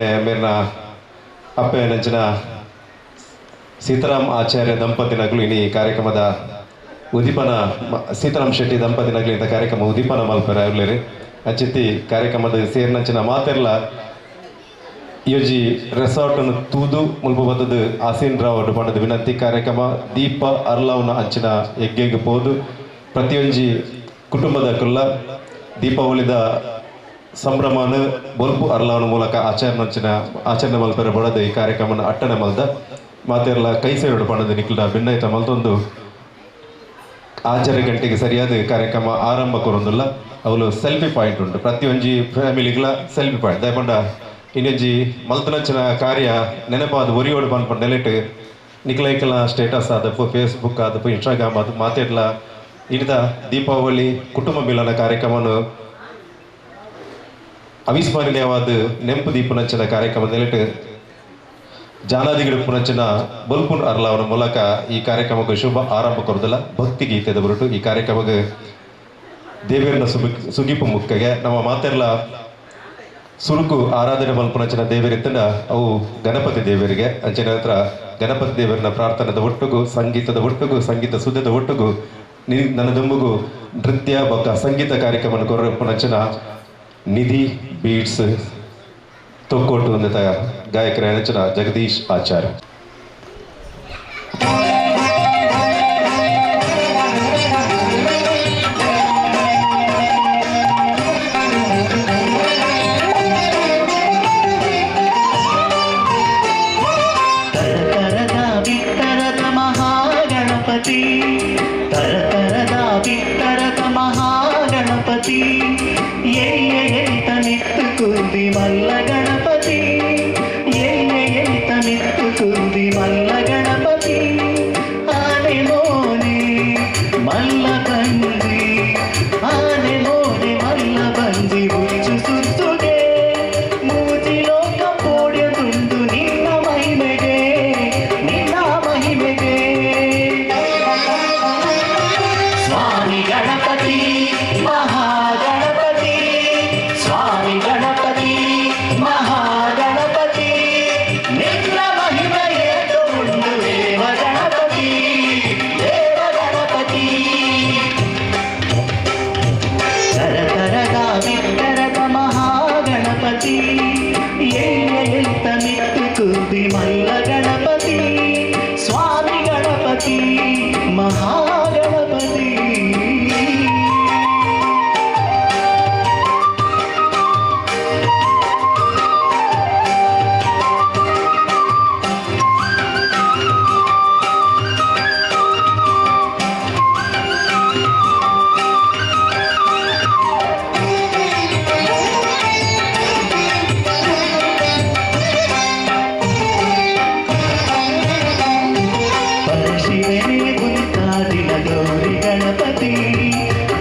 ಮೇರ್ನ ಅಪ್ಪೆ ನಂಚಿನ ಸೀತಾರಾಮ್ ಆಚಾರ್ಯ ದಂಪತಿನಗಳು ಇನಿ ಕಾರ್ಯಕ್ರಮದ ಉದೀಪನ ಸೀತಾರಾಮ್ ಶೆಟ್ಟಿ ದಂಪತಿನಗಳು ಇಂಥ ಕಾರ್ಯಕ್ರಮ ಉದೀಪನ ಮಲ್ಪೆರೆ ಉಲ್ಲೆರ್. ಅಂಚಿತ್ತಿ ಕಾರ್ಯಕ್ರಮದ ಸೇರಿನಂಚಿನ ಮಾತೆರ್ಲ ಯೋಜಿ ರೆಸಾರ್ಟ್ ಅನ್ನು ತೂದು ಮುಲ್ಪ ಬತ್ತದು ಆಸೀನ್ ರಾವ್ ಪಂಡದ ವಿನಂತಿ. ಕಾರ್ಯಕ್ರಮ ದೀಪ ಅರ್ಲಾವ್ನ ಅಂಚಿನ ಎಗ್ಗೆಗ್ ಪೋದು ಪ್ರತಿಯೊಂಜಿ ಕುಟುಂಬದ ಕುಲ್ಲ ದೀಪಾವಳಿದ ಸಂಭ್ರಮನ ಬೊಲ್ಪು ಅರ್ಲಾವನ ಮೂಲಕ ಆಚರಣೆ ಆಚರಣೆ ಮಲ್ಪೆರೆ ಬಡದ ಈ ಕಾರ್ಯಕ್ರಮನ ಅಟ್ಟಣೆ ಮಲ್ದ ಮಾತೆರ್ಲ ಕೈ ಸೇರೋಡು ಪಂಡದ ನಿಕ್ಲ ಭಿನ್ನೈತ ಮಲ್ತೊಂದು ಆಚರಣೆ ಗಂಟೆಗೆ ಸರಿಯಾದ ಕಾರ್ಯಕ್ರಮ ಆರಂಭ ಕೊರೊಂದುಲ್ಲ. ಅವಳು ಸೆಲ್ಫಿ ಪಾಯಿಂಟ್ ಉಂಟು ಪ್ರತಿಯೊಂಜಿ ಫ್ಯಾಮಿಲಿಗಳ ಸೆಲ್ಫಿ ಪಾಯಿಂಟ್ ದಯಪಂಡ ಇನ್ನೊಂಜಿ ಮಲ್ತನಂಚಿನ ಕಾರ್ಯ ನೆನಪಾದ ಒರಿಯೋಡು ಪನ್ಪಂಡ ನೆಲೆಟ್ ನಿಕ್ಲೈಕಲ ಸ್ಟೇಟಸ್ ಆದಪ್ಪು ಫೇಸ್ಬುಕ್ ಆದಪ್ಪು ಇನ್ಸ್ಟಾಗ್ರಾಮ್ ಆದಪ್ಪು ಮಾತೆರ್ಲ ಇನಿತ ದೀಪಾವಳಿ ಕುಟುಂಬ ಮಿಲನ ಕಾರ್ಯಕ್ರಮವನ್ನು ಅವಿಸ್ಮರಣೀಯವಾದ ನೆಂಪು ದೀಪನಂಚಿನ ಕಾರ್ಯಕ್ರಮ ನೆಲೆಟ್ ಜಾನಾದಿಗಿಡುಪುನಂಚಿನ ಬೊಲ್ಪುನ್ ಅರ್ಲಾವನ ಮೂಲಕ ಈ ಕಾರ್ಯಕ್ರಮಕ್ಕೆ ಶುಭ ಆರಂಭ ಕೊರದಲ್ಲ. ಭಕ್ತಿ ಗೀತೆದ ಬರುಟು ಈ ಕಾರ್ಯಕ್ರಮಕ್ಕೆ ದೇವೇರ್ನ ಸುಗಿಪು ಮುಕ್ಕಗೆ ನಮ್ಮ ಮಾತೆರ್ಲ ಸುರುಕು ಆರಾಧನೆ ಮಲ್ಪುನಂಚಿನ ದೇವರಿತ್ತಂಡ ಅವು ಗಣಪತಿ ದೇವರಿಗೆ ಅಂಚಿನ ಹತ್ರ ಗಣಪತಿ ದೇವರನ್ನ ಪ್ರಾರ್ಥನೆದ ಒಟ್ಟುಗು ಸಂಗೀತದ ಒಟ್ಟುಗು ಸಂಗೀತ ಸುದ್ದಿದ ಒಟ್ಟುಗು ನನ್ನ ದುಂಬುಗು ನೃತ್ಯ ಬೊಕ್ಕ ಸಂಗೀತ ಕಾರ್ಯಕ್ರಮ ಕೊರಪುನಂಚಿನ ನಿಧಿ ಬೀಟ್ಸ್ ತೊಕ್ಕೋಟು ಹೊಂದಿದ ಗಾಯಕರ ನೆಚ್ಚಿನ ಜಗದೀಶ್ ಆಚಾರ್ಯ. ತರತರದ ಬಿತ್ತರದ ಮಹಾಗಣಪತಿ, ತರತರದ ಬಿತ್ತರದ ಮಹಾಗಣಪತಿ, ಎಯ್ಯ ಎಯ್ತ ಮಿತ್ತು ಕುಂದಿ ಮಲ್ಲ ಗಣಪತಿ, ಎಯ್ಯ ಎಯ್ತ ಮಿತ್ತು ಕುಂದಿ ಮಲ್ಲ ಗಣಪತಿ, ಆನೆ ಮೋನೆ ಮಲ್ಲ ಬಂಜಿ, ಆನೆ ಮೋನೆ ಮಲ್ಲ ಬಂಜಿ ಉಚ್ಚು ಸುತ್ತುಗೆ ಮೂಜಿ ಲೋಕ ಪೋಡ್ಯದುಂಡು ನಿನ್ನ ಮಹಿಮೆಗೆ, ನಿನ್ನ ಮಹಿಮೆಗೆ. ಸ್ವಾಮಿ ಗಣಪತಿ ಮಹಾಗಣಪತಿ, ಸ್ವಾಮಿ ಗಣಪತಿ ಮಹಾಗಣಪತಿ, ನಿನ್ನ ಮಹಿಮೆಯೇ ಉಂಡು ದೇವ ಗಣಪತಿ, ದೇವ ಗಣಪತಿ. ತರತರದ ಬಿತ್ತರದ ಮಹಾಗಣಪತಿ, ಎಯ್ಯ ಎತ್ತ ಮಿತ್ತು ಕುಂದಿ ಮಲ್ಲ ಗಣಪತಿ, ಸ್ವಾಮಿ ಗಣಪತಿ ಮಹಾಗಣಪತಿ. ಪರಶಿವನೇ ಗುಂತಾದಿನ ಗೌರಿ ಗಣಪತಿ,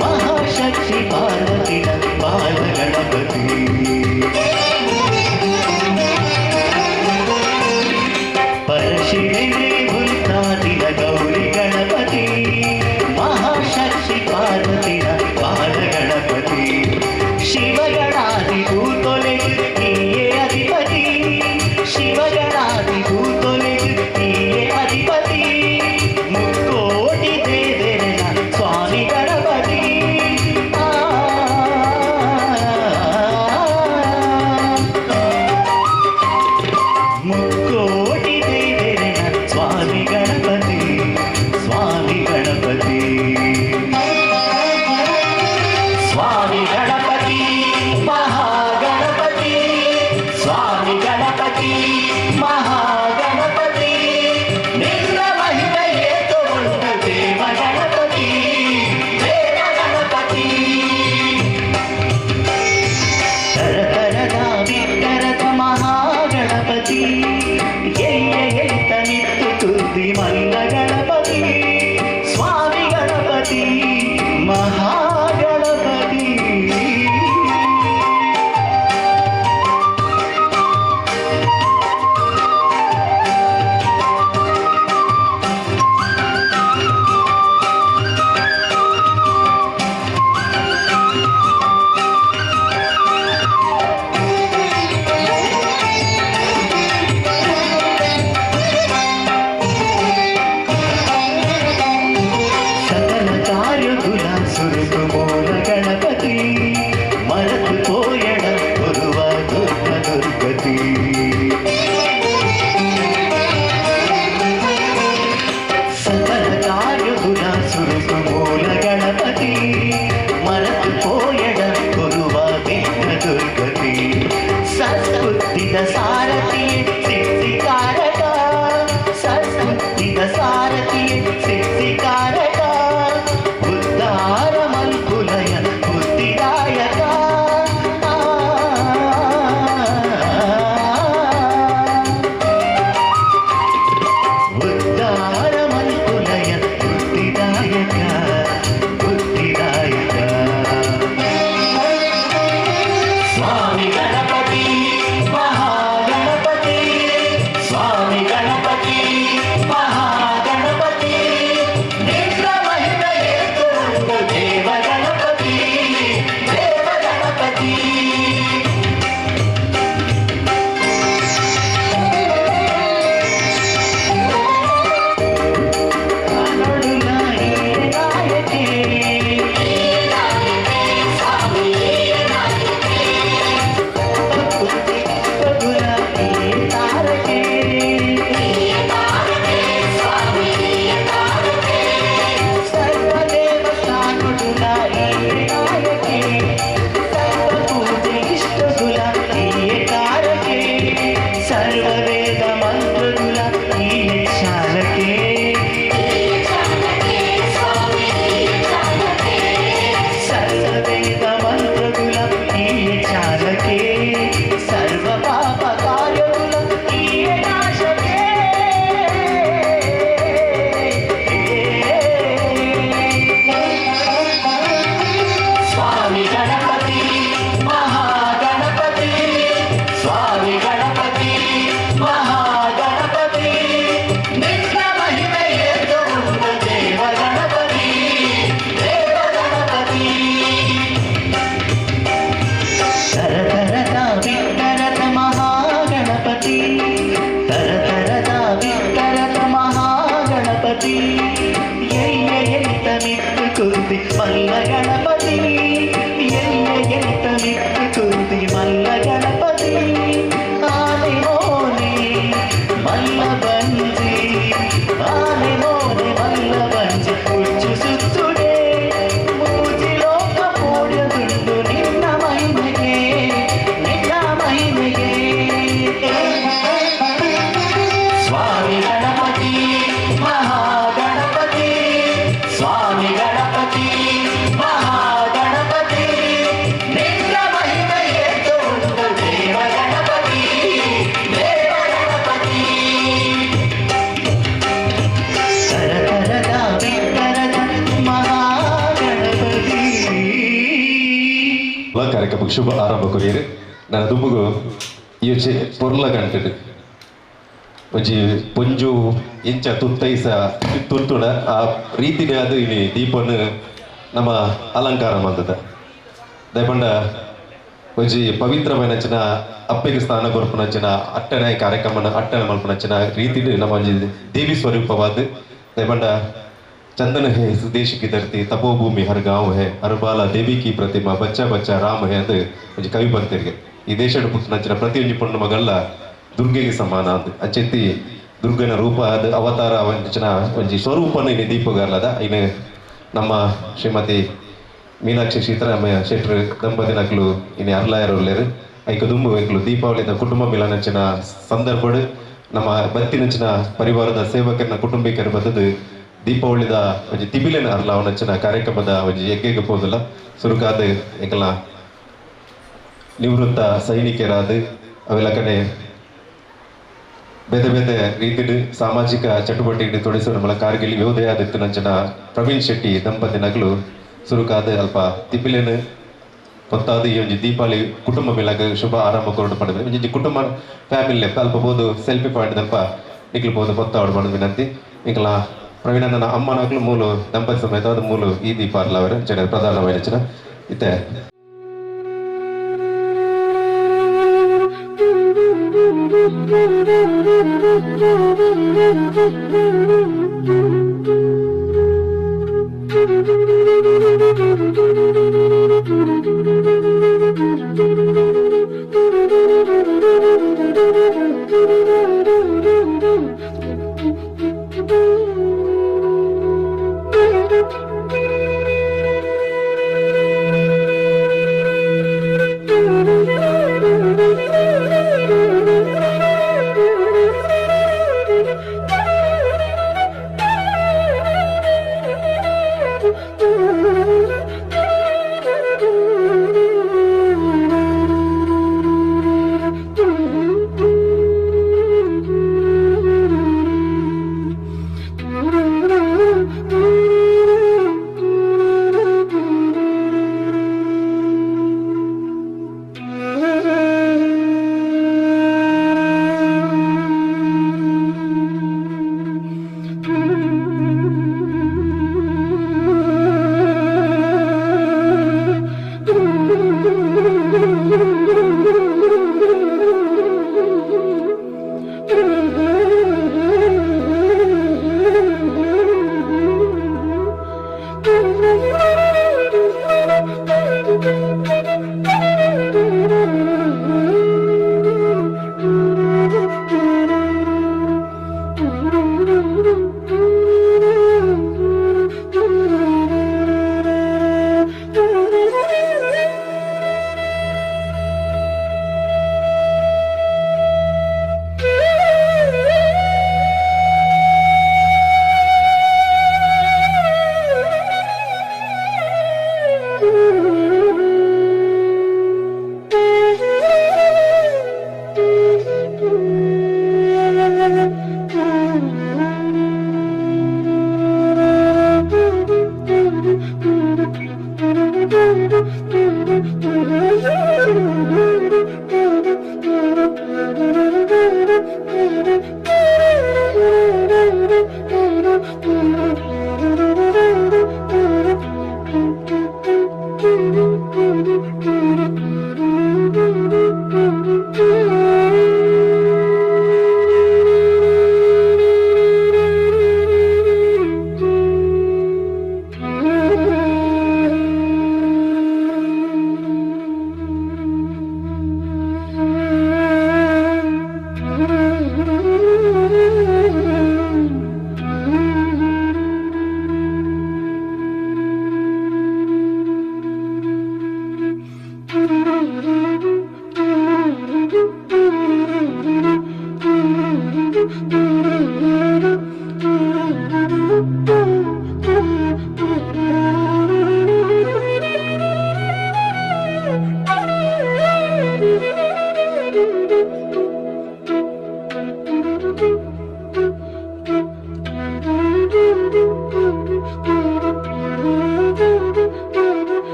ಮಹಾಶಕ್ತಿ ಪಾರ್ವತಿನ ಬಾಲ ಗಣಪತಿ. ಪರಶಿವನೇ ಗುಂತಾದಿನ ಗೌರಿ ಗಣಪತಿ, ಮಹಾಶಕ್ತಿ ಪಾರ್ವತಿನ ಬಾಲ ಗಣಪತಿ. ಶಿವಗಣಾದಿ ಭೂತೊಲೆಗು ನೀಯೇ ಅಧಿಪತಿ, ಶಿವಗಣಾದಿ ಭೂತೊಲೆಗು ನೀಯೇ ಅಧಿಪತಿ, ಮುಕ್ಕೋಟಿ ದೇವರನ ಸ್ವಾಮಿ ಗಣಪತಿ. ಆ, ಮುಕ್ಕೋಟಿ ದೇವರನ ಸ್ವಾಮಿ ಗಣಪತಿ, ಸ್ವಾಮಿ ಗಣಪತಿ. ಸ್ವಾಮಿ ಗಣಪತಿ ಮಹಾಗಣಪತಿ, ಸ್ವಾಮಿ ಗಣಪತಿ ಮಹಾಗಣಪತಿ, ನಿನ್ನ ಮಹಿಮೆಯೇ ತೋರುತ್ತ ದೇವ ಗಣಪತಿ, ದೇವ ಗಣಪತಿ. ತರತರದ ಬಿತ್ತರದ ಮಹಾಗಣಪತಿ, ಎಯ್ಯ ಎತ್ತ ಮಿತ್ತು ತುದಿ ಮಲ್ಲ ಗಣಪತಿ, ಸ್ವಾಮಿ ಗಣಪತಿ ಮಹಾಗಣಪತಿ. ಸತ್ಬುದ್ಧಿದ ಸಾರಥಿಯೇ ಸಿದ್ಧಿಕಾರಕ, ಸತ್ಬುದ್ಧಿದ ಸಾರಥಿಯೇ ಸಿದ್ಧಿಕಾರಕ, ಉದ್ಧಾರ ಮಲ್ಪುಲಯ ಬುದ್ಧಿದಾಯಕ. ಉದ್ಧಾರ ಮಲ್ಪುಲಯ ಬುದ್ಧಿದಾಯಕ, ಬುದ್ಧಿದಾಯಕ. ಸ್ವಾಮಿ ಗಣಪತಿ ಮಹಾಗಣಪತಿ, ಸ್ವಾಮಿ ಗಣಪತಿ ಮಹಾಗಣಪತಿ, ನಿನ್ನ ಮಹಿಮೆಯೇ ತೋರುಂಡು ದೇವ ಗಣಪತಿ, ದೇವ ಗಣಪತಿ. ಸರ್ವವೇದ ಮಂತ್ರಗುಲ ಈ ಚಾಲಕೆ, ಸರ್ವವೇದ ಮಂತ್ರಗುಲ ಈ ಚಾಲಕೆ, ಸರ್ವ ಪಾಪ ಕಾರ್ಯಗುಲ ಈ ನಾಶಕೆ. ಸ್ವಾಮಿ ಗಣಪತಿ ಮಹಾಗಣಪತಿ, ಸ್ವಾಮಿ ಗಣಪತಿ ಮಹಾಗಣಪತಿ, ನಿನ್ನ ಮಹಿಮೆಯೇ ತೋರುಂಡು ದೇವ ಗಣಪತಿ, ದೇವ ಗಣಪತಿ. ತರತರದ ವಿತ್ತರದ ಮಹಾಗಣಪತಿ, ತರತರದ ವಿತ್ತರದ ಮಹಾಗಣಪತಿ, ಎಯ್ಯ ಎಂತ ಮಿತ್ತು ಕುಂದಿ ಮಲ್ಲ ಗಣಪತಿ, ಎಯ್ಯ ಎಂತ ಮಿತ್ತು ಕುಂದಿ ಮಲ್ಲ ಗಣಪತಿ, ಆನೆ ಮೋನೆ ಮಲ್ಲ ಬಂಜಿ, ಆನೆ ಮೋನೆ ಮಲ್ಲ ಬಂಜಿ, ಹುಚ್ಚು ಸುತ್ತುಡೆ ಮೂಜಿ ಲೋಕ ಪೂರ್ಯದುಂಡು ನಿನ್ನ ಮಹಿಮೆಗೆ, ನಿನ್ನ ಮಹಿಮೆಗೆ. ಸ್ವಾಮಿ ಗಣಪತಿ ಮಹಾಗಣಪತಿ, ಸ್ವಾಮಿ ಗಣಪತಿ ಮಹಾಗಣಪತಿ, ನಿನ್ನ ಮಹಿಮೆಯೇ ತೋರುಂಡು ದೇವ ಗಣಪತಿ, ದೇವ ಗಣಪತಿ. ತರತರದ ವಿತ್ತರದ ಮಹಾಗಣಪತಿ. ಕಾರ್ಯಕ್ರಮಕ್ಕೆ ಶುಭ ಆರಂಭ ಕೊರಿಯರು. ನನ್ನ ದುಂಬುಗು ಯೋಚೆ ಪೊರ್ಲ ಗಂಟೆಡ್ ಒಂಜಿ ಪೊಂಜು ಇಂಚ ತುತ್ತೈಸ ತುತ್ತುಡ ಆ ರೀತಿನೇ ಅದು ಇನಿ ದೀಪನು ನಮ್ಮ ಅಲಂಕಾರ ಮಂದದ ದಯಪಂಡ ಒಂಜಿ ಪವಿತ್ರమైన ಅಪ್ಪೆಗೆ ಸ್ಥಾನ ಕೊರ್ಪುನಂಚಿನ ಅಟ್ಟಣೆ ಕಾರ್ಯಕ್ರಮನ ಅಟ್ಟಣೆ ಮಲ್ಪುನಂಚಿನ ರೀತಿಡ್ ನಮ್ಮ ಒಂಜಿ ದೇವಿ ಸ್ವರೂಪವಾದ ದಯಪಂಡ चंदन है इस देश की धरती, तपोभूमि हर गांव है, हर बाला देवी की प्रतिमा, बच्चा बच्चा राम है ಅಂದ್ ಒಂಜಿ ಕವಿ ಬಂತೆರ್ಗೆ. ಈ ದೇಶಡ್ ಪುಟ್ಟುನಂಚಿನ ಪ್ರತಿಯೊಂಜಿ ಪೊಣ್ಣು ಮಗಲ್ಲ ದುರ್ಗೆಗೆ ಸಮಾನ ಅಂದ್ ಅಂಚೆತ್ತಿ ದುರ್ಗನ ರೂಪ ಅದು ಅವತಾರ ಒಂಚಿನ ಒಂಜಿ ಸ್ವರೂಪನ ಇನಿ ದೀಪಗಾರ್ಲದ ಇನ್ನು ನಮ್ಮ ಶ್ರೀಮತಿ ಮೀನಾಕ್ಷಿ ಸೀತಾರಾಮಯ್ಯ ಶೆಟ್ರು ದಂಪತಿನಕ್ಲು ಇನಿ ಅರ್ಲಾಯರುಲ್ಲೇರು. ಐಕ ದುಂಬು ಎಂಕ್ಲು ದೀಪಾವಳಿದ ಕುಟುಂಬ ಮಿಲನಂಚಿನ ಸಂದರ್ಭಡ್ ನಮ್ಮ ಬತ್ತಿನಂಚಿನ ಪರಿವಾರದ ಸೇವಕರನ್ನ ಕುಟುಂಬಿಕರು ಬತ್ತದು ದೀಪಾವಳಿದ ಒಂಜಿ ತಿಬಿಲೆನ ಅರ್ಲಾವನಂಚಿನ ಕಾರ್ಯಕ್ರಮದ ಒಂಜಿ ಯಜ್ಞಕ್ಕೆ ಪೋದಿಲ್ಲ. ಸುರುಕಾದ ಎಂಕಲ್ನ ನಿವೃತ್ತ ಸೈನಿಕರಾದ ಅವೆಲ್ಲ ಕಡೆ ಬೇತೆ ಬೇತೆ ರೀತಿಡ್ ಸಾಮಾಜಿಕ ಚಟುವಟಿಕೆ ತೊಡಗಿಸೋ ನಮ್ಮ ಕಾರ್ಗಿಲ್ ಯೋಧೆಯಾದಿತ್ತು ನಂಚಿನ ಪ್ರವೀಣ್ ಶೆಟ್ಟಿ ದಂಪತಿನಗಳು ಸುರುಕಾದ ಅಲ್ಪ ತಿಬಿಲೆನ ಹೊತ್ತಾದ ಈ ಒಂಜಿ ದೀಪಾವಳಿ ಕುಟುಂಬ ಮಿಲಾಗ ಶುಭ ಆರಂಭ ಕೊರಡು ಪಡೆದ ಒಂಜಿ ಕುಟುಂಬ ಫ್ಯಾಮಿಲಿ ಅಲ್ಪ ಬೋದು ಸೆಲ್ಫಿ ಪಾಯಿಂಟ್ ಅಲ್ಪ ನಿಕ್ಲು ಬೋದು ಹೊತ್ತಾವಡು ಪಡೆದ ವಿನಂತಿ. ಇಂಕಲ ಪ್ರವೀಣನ ಅಮ್ಮನಕ್ಲು ಮೂಲು ದಂಪತಿ ಸಮೇತ ಅದು ಮೂಲು ಈ ದೀಪ ಅರ್ಲವರು ಜನ ಪ್ರಧಾನವಾದ ಇತ್ತೆ. Thank you.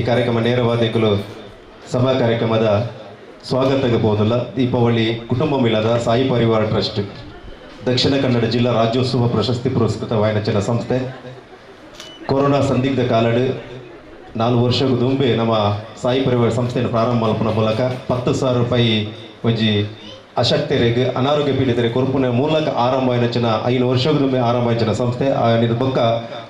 ಕಾರ್ಯಕ್ರಮ ನೇರವಾದ ಸಭಾ ಕಾರ್ಯಕ್ರಮದ ಸ್ವಾಗತಕ್ಕೆ ಹೋದಲ್ಲ. ದೀಪಾವಳಿ ಕುಟುಂಬ ಮಿಲದ ಸಾಯಿ ಪರಿವಾರ ಟ್ರಸ್ಟ್ ದಕ್ಷಿಣ ಕನ್ನಡ ಜಿಲ್ಲಾ ರಾಜ್ಯೋತ್ಸವ ಪ್ರಶಸ್ತಿ ಪುರಸ್ಕೃತ ವಾಯನಚನ ಸಂಸ್ಥೆ ಕೊರೋನಾ ಸಂದಿಗ್ಧ ಕಾಲಡು 4 ವರ್ಷಕ್ಕೂ ದುಂಬೆ ನಮ್ಮ ಸಾಯಿ ಪರಿವಾರ ಸಂಸ್ಥೆಯನ್ನು ಪ್ರಾರಂಭ ಮಲ್ಪುನ ಮೂಲಕ 10,000 ರೂಪಾಯಿ ಒಂಜಿ ಅಶಕ್ತರಿಗೆ ಅನಾರೋಗ್ಯ ಪೀಡಿತರಿಗೆ ಕೊರ್ಪುನ ಮೂಲಕ ಆರಂಭ ಆಯ್ನಂಚಿನ 5 ವರ್ಷಕ್ಕೂ ದುಂಬೆ ಆರಂಭ ಆಯ್ನ ಸಂಸ್ಥೆ. ಬೊಕ್ಕ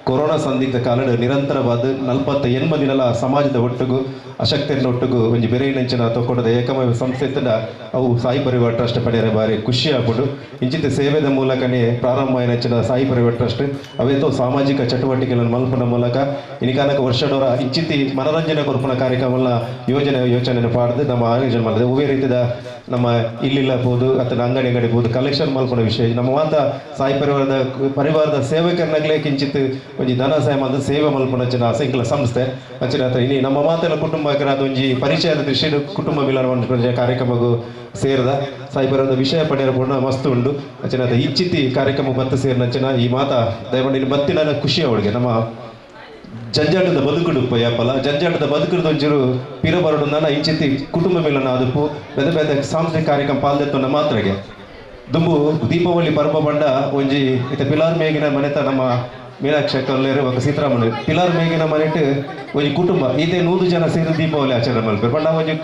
ಕೊರೋನಾ ಸಂದಿಗ್ಧ ಕಾಲಡು ನಿರಂತರವಾದ 48 ದಿನಲ ಸಮಾಜದ ಒಟ್ಟುಗು ಅಶಕ್ತರನ್ನ ಒಟ್ಟುಗು ಒಂಜಿ ಬೇರೆ ನಂಚಿನ ತೊಕೊಂಡದ ಏಕಮಯ ಸಂಸ್ಥೆ ಇತ್ತಂಡ ಅವು ಸಾಯಿ ಪರಿವಾರ ಟ್ರಸ್ಟ್ ಪಡೆಯರೆ ಬಾರಿ ಖುಷಿ ಆಗ್ಬಿಡು. ಇಂಚಿತ ಸೇವೆದ ಮೂಲಕನೇ ಪ್ರಾರಂಭ ಆಯ್ನಂಚಿನ ಸಾಯಿ ಪರಿವಾರ ಟ್ರಸ್ಟ್ ಅವೇತೋ ಸಾಮಾಜಿಕ ಚಟುವಟಿಕೆಗಳನ್ನು ಮಲ್ಪುನ ಮೂಲಕ ಇನಿಕಾನಕ ವರ್ಷಡೋರ ಇಂಚಿತಿ ಮನರಂಜನೆ ಕೊರ್ಪುನ ಕಾರ್ಯಕ್ರಮಗಳ ಯೋಜನೆ ಪಾಡ್ದು ನಮ್ಮ ಆಯೋಜನೆ ಮಾಡಿದೆ. ಒವ್ವೇ ರೀತಿಯ ನಮ್ಮ ಇಲ್ಲಿಲ್ಲ ಬೋದು ಅಥವಾ ಅಂಗಡಿ ಅಂಗಡಿ ಬೋದು ಕಲೆಕ್ಷನ್ ಮಲ್ಪುನ ವಿಷಯ ನಮ್ಮ ಮಾತ ಸಾಯಿ ಪರಿವಾರದ ಸೇವಕರನ್ನಾಗಲೇ ಕಿಂಚಿತ್ ಒಂಜಿ ಧನ ಸಹಾಯ ಮಾಡಿದ ಸೇವೆ ಮಲ್ಪುನ ಸಂಕಲ ಸಂಸ್ಥೆ ಅಂಚಿನ ಇನಿ ನಮ್ಮ ಮಾತೆಲ್ಲ ಕುಟುಂಬಕರಾದ ಒಂಜಿ ಪರಿಚಯದ ದೃಷ್ಟಿ ಕುಟುಂಬ ಮಿಲನ ಕಾರ್ಯಕ್ರಮಕ್ಕೂ ಸೇರಿದ ಸಾಯಿ ಪರಿವಾರದ ವಿಷಯ ಪಡೆಯರ ಪೂರ್ಣ ಮಸ್ತು ಉಂಡು. ಅಂಚಿನ ಇಚ್ಚಿತಿ ಕಾರ್ಯಕ್ರಮ ಬತ್ತು ಸೇರಿನಂಚಿನ ಈ ಮಾತಾ ದಯಮಾಡಿ ಇಲ್ಲಿ ಬತ್ತಿನ ಖುಷಿ ಅವಳಿಗೆ ನಮ್ಮ ಜಂಜಾಟದ ಬದುಕುಡು ಯಾಪಲ ಜಂಜಾಟದ ಬದುಕುಡು ಒಂಚೂರು ಪಿರ ಬರಡು ನನ್ನ ಇಂಚಿತಿ ಕುಟುಂಬ ಮಿಲನ ಅದುಪು ಬೇತೆ ಬೇತೆ ಸಾಂಸ್ಕೃತಿಕ ಕಾರ್ಯಕ್ರಮ ಪಾಲ್ದೆತ್ತೊಂಡ ಮಾತ್ರಗೆ ದುಂಬು ದೀಪಾವಳಿ ಪರ್ವ ಬಂಡ ಒಂಜಿ ಇತ್ತ ಪಿಲಾರ್ ಮೇಗಿನ ಮನೆತ ನಮ್ಮ ಮೀನಾಕ್ಷಿ ಕಲ್ಲೇರು ఒక ಸೀತಾರಾಮನ್ ಪಿಲಾರ್ ಮೇಗಿನ ಮನೆಟ್ ಒಂಜಿ ಕುಟುಂಬ ಈತೆ 100 ಜನ ಸೇರಿ ದೀಪಾವಳಿ ಆಚರಣೆ ಮಲ್ಪೆರ್ ಪಂಡ ಒಂಜಿ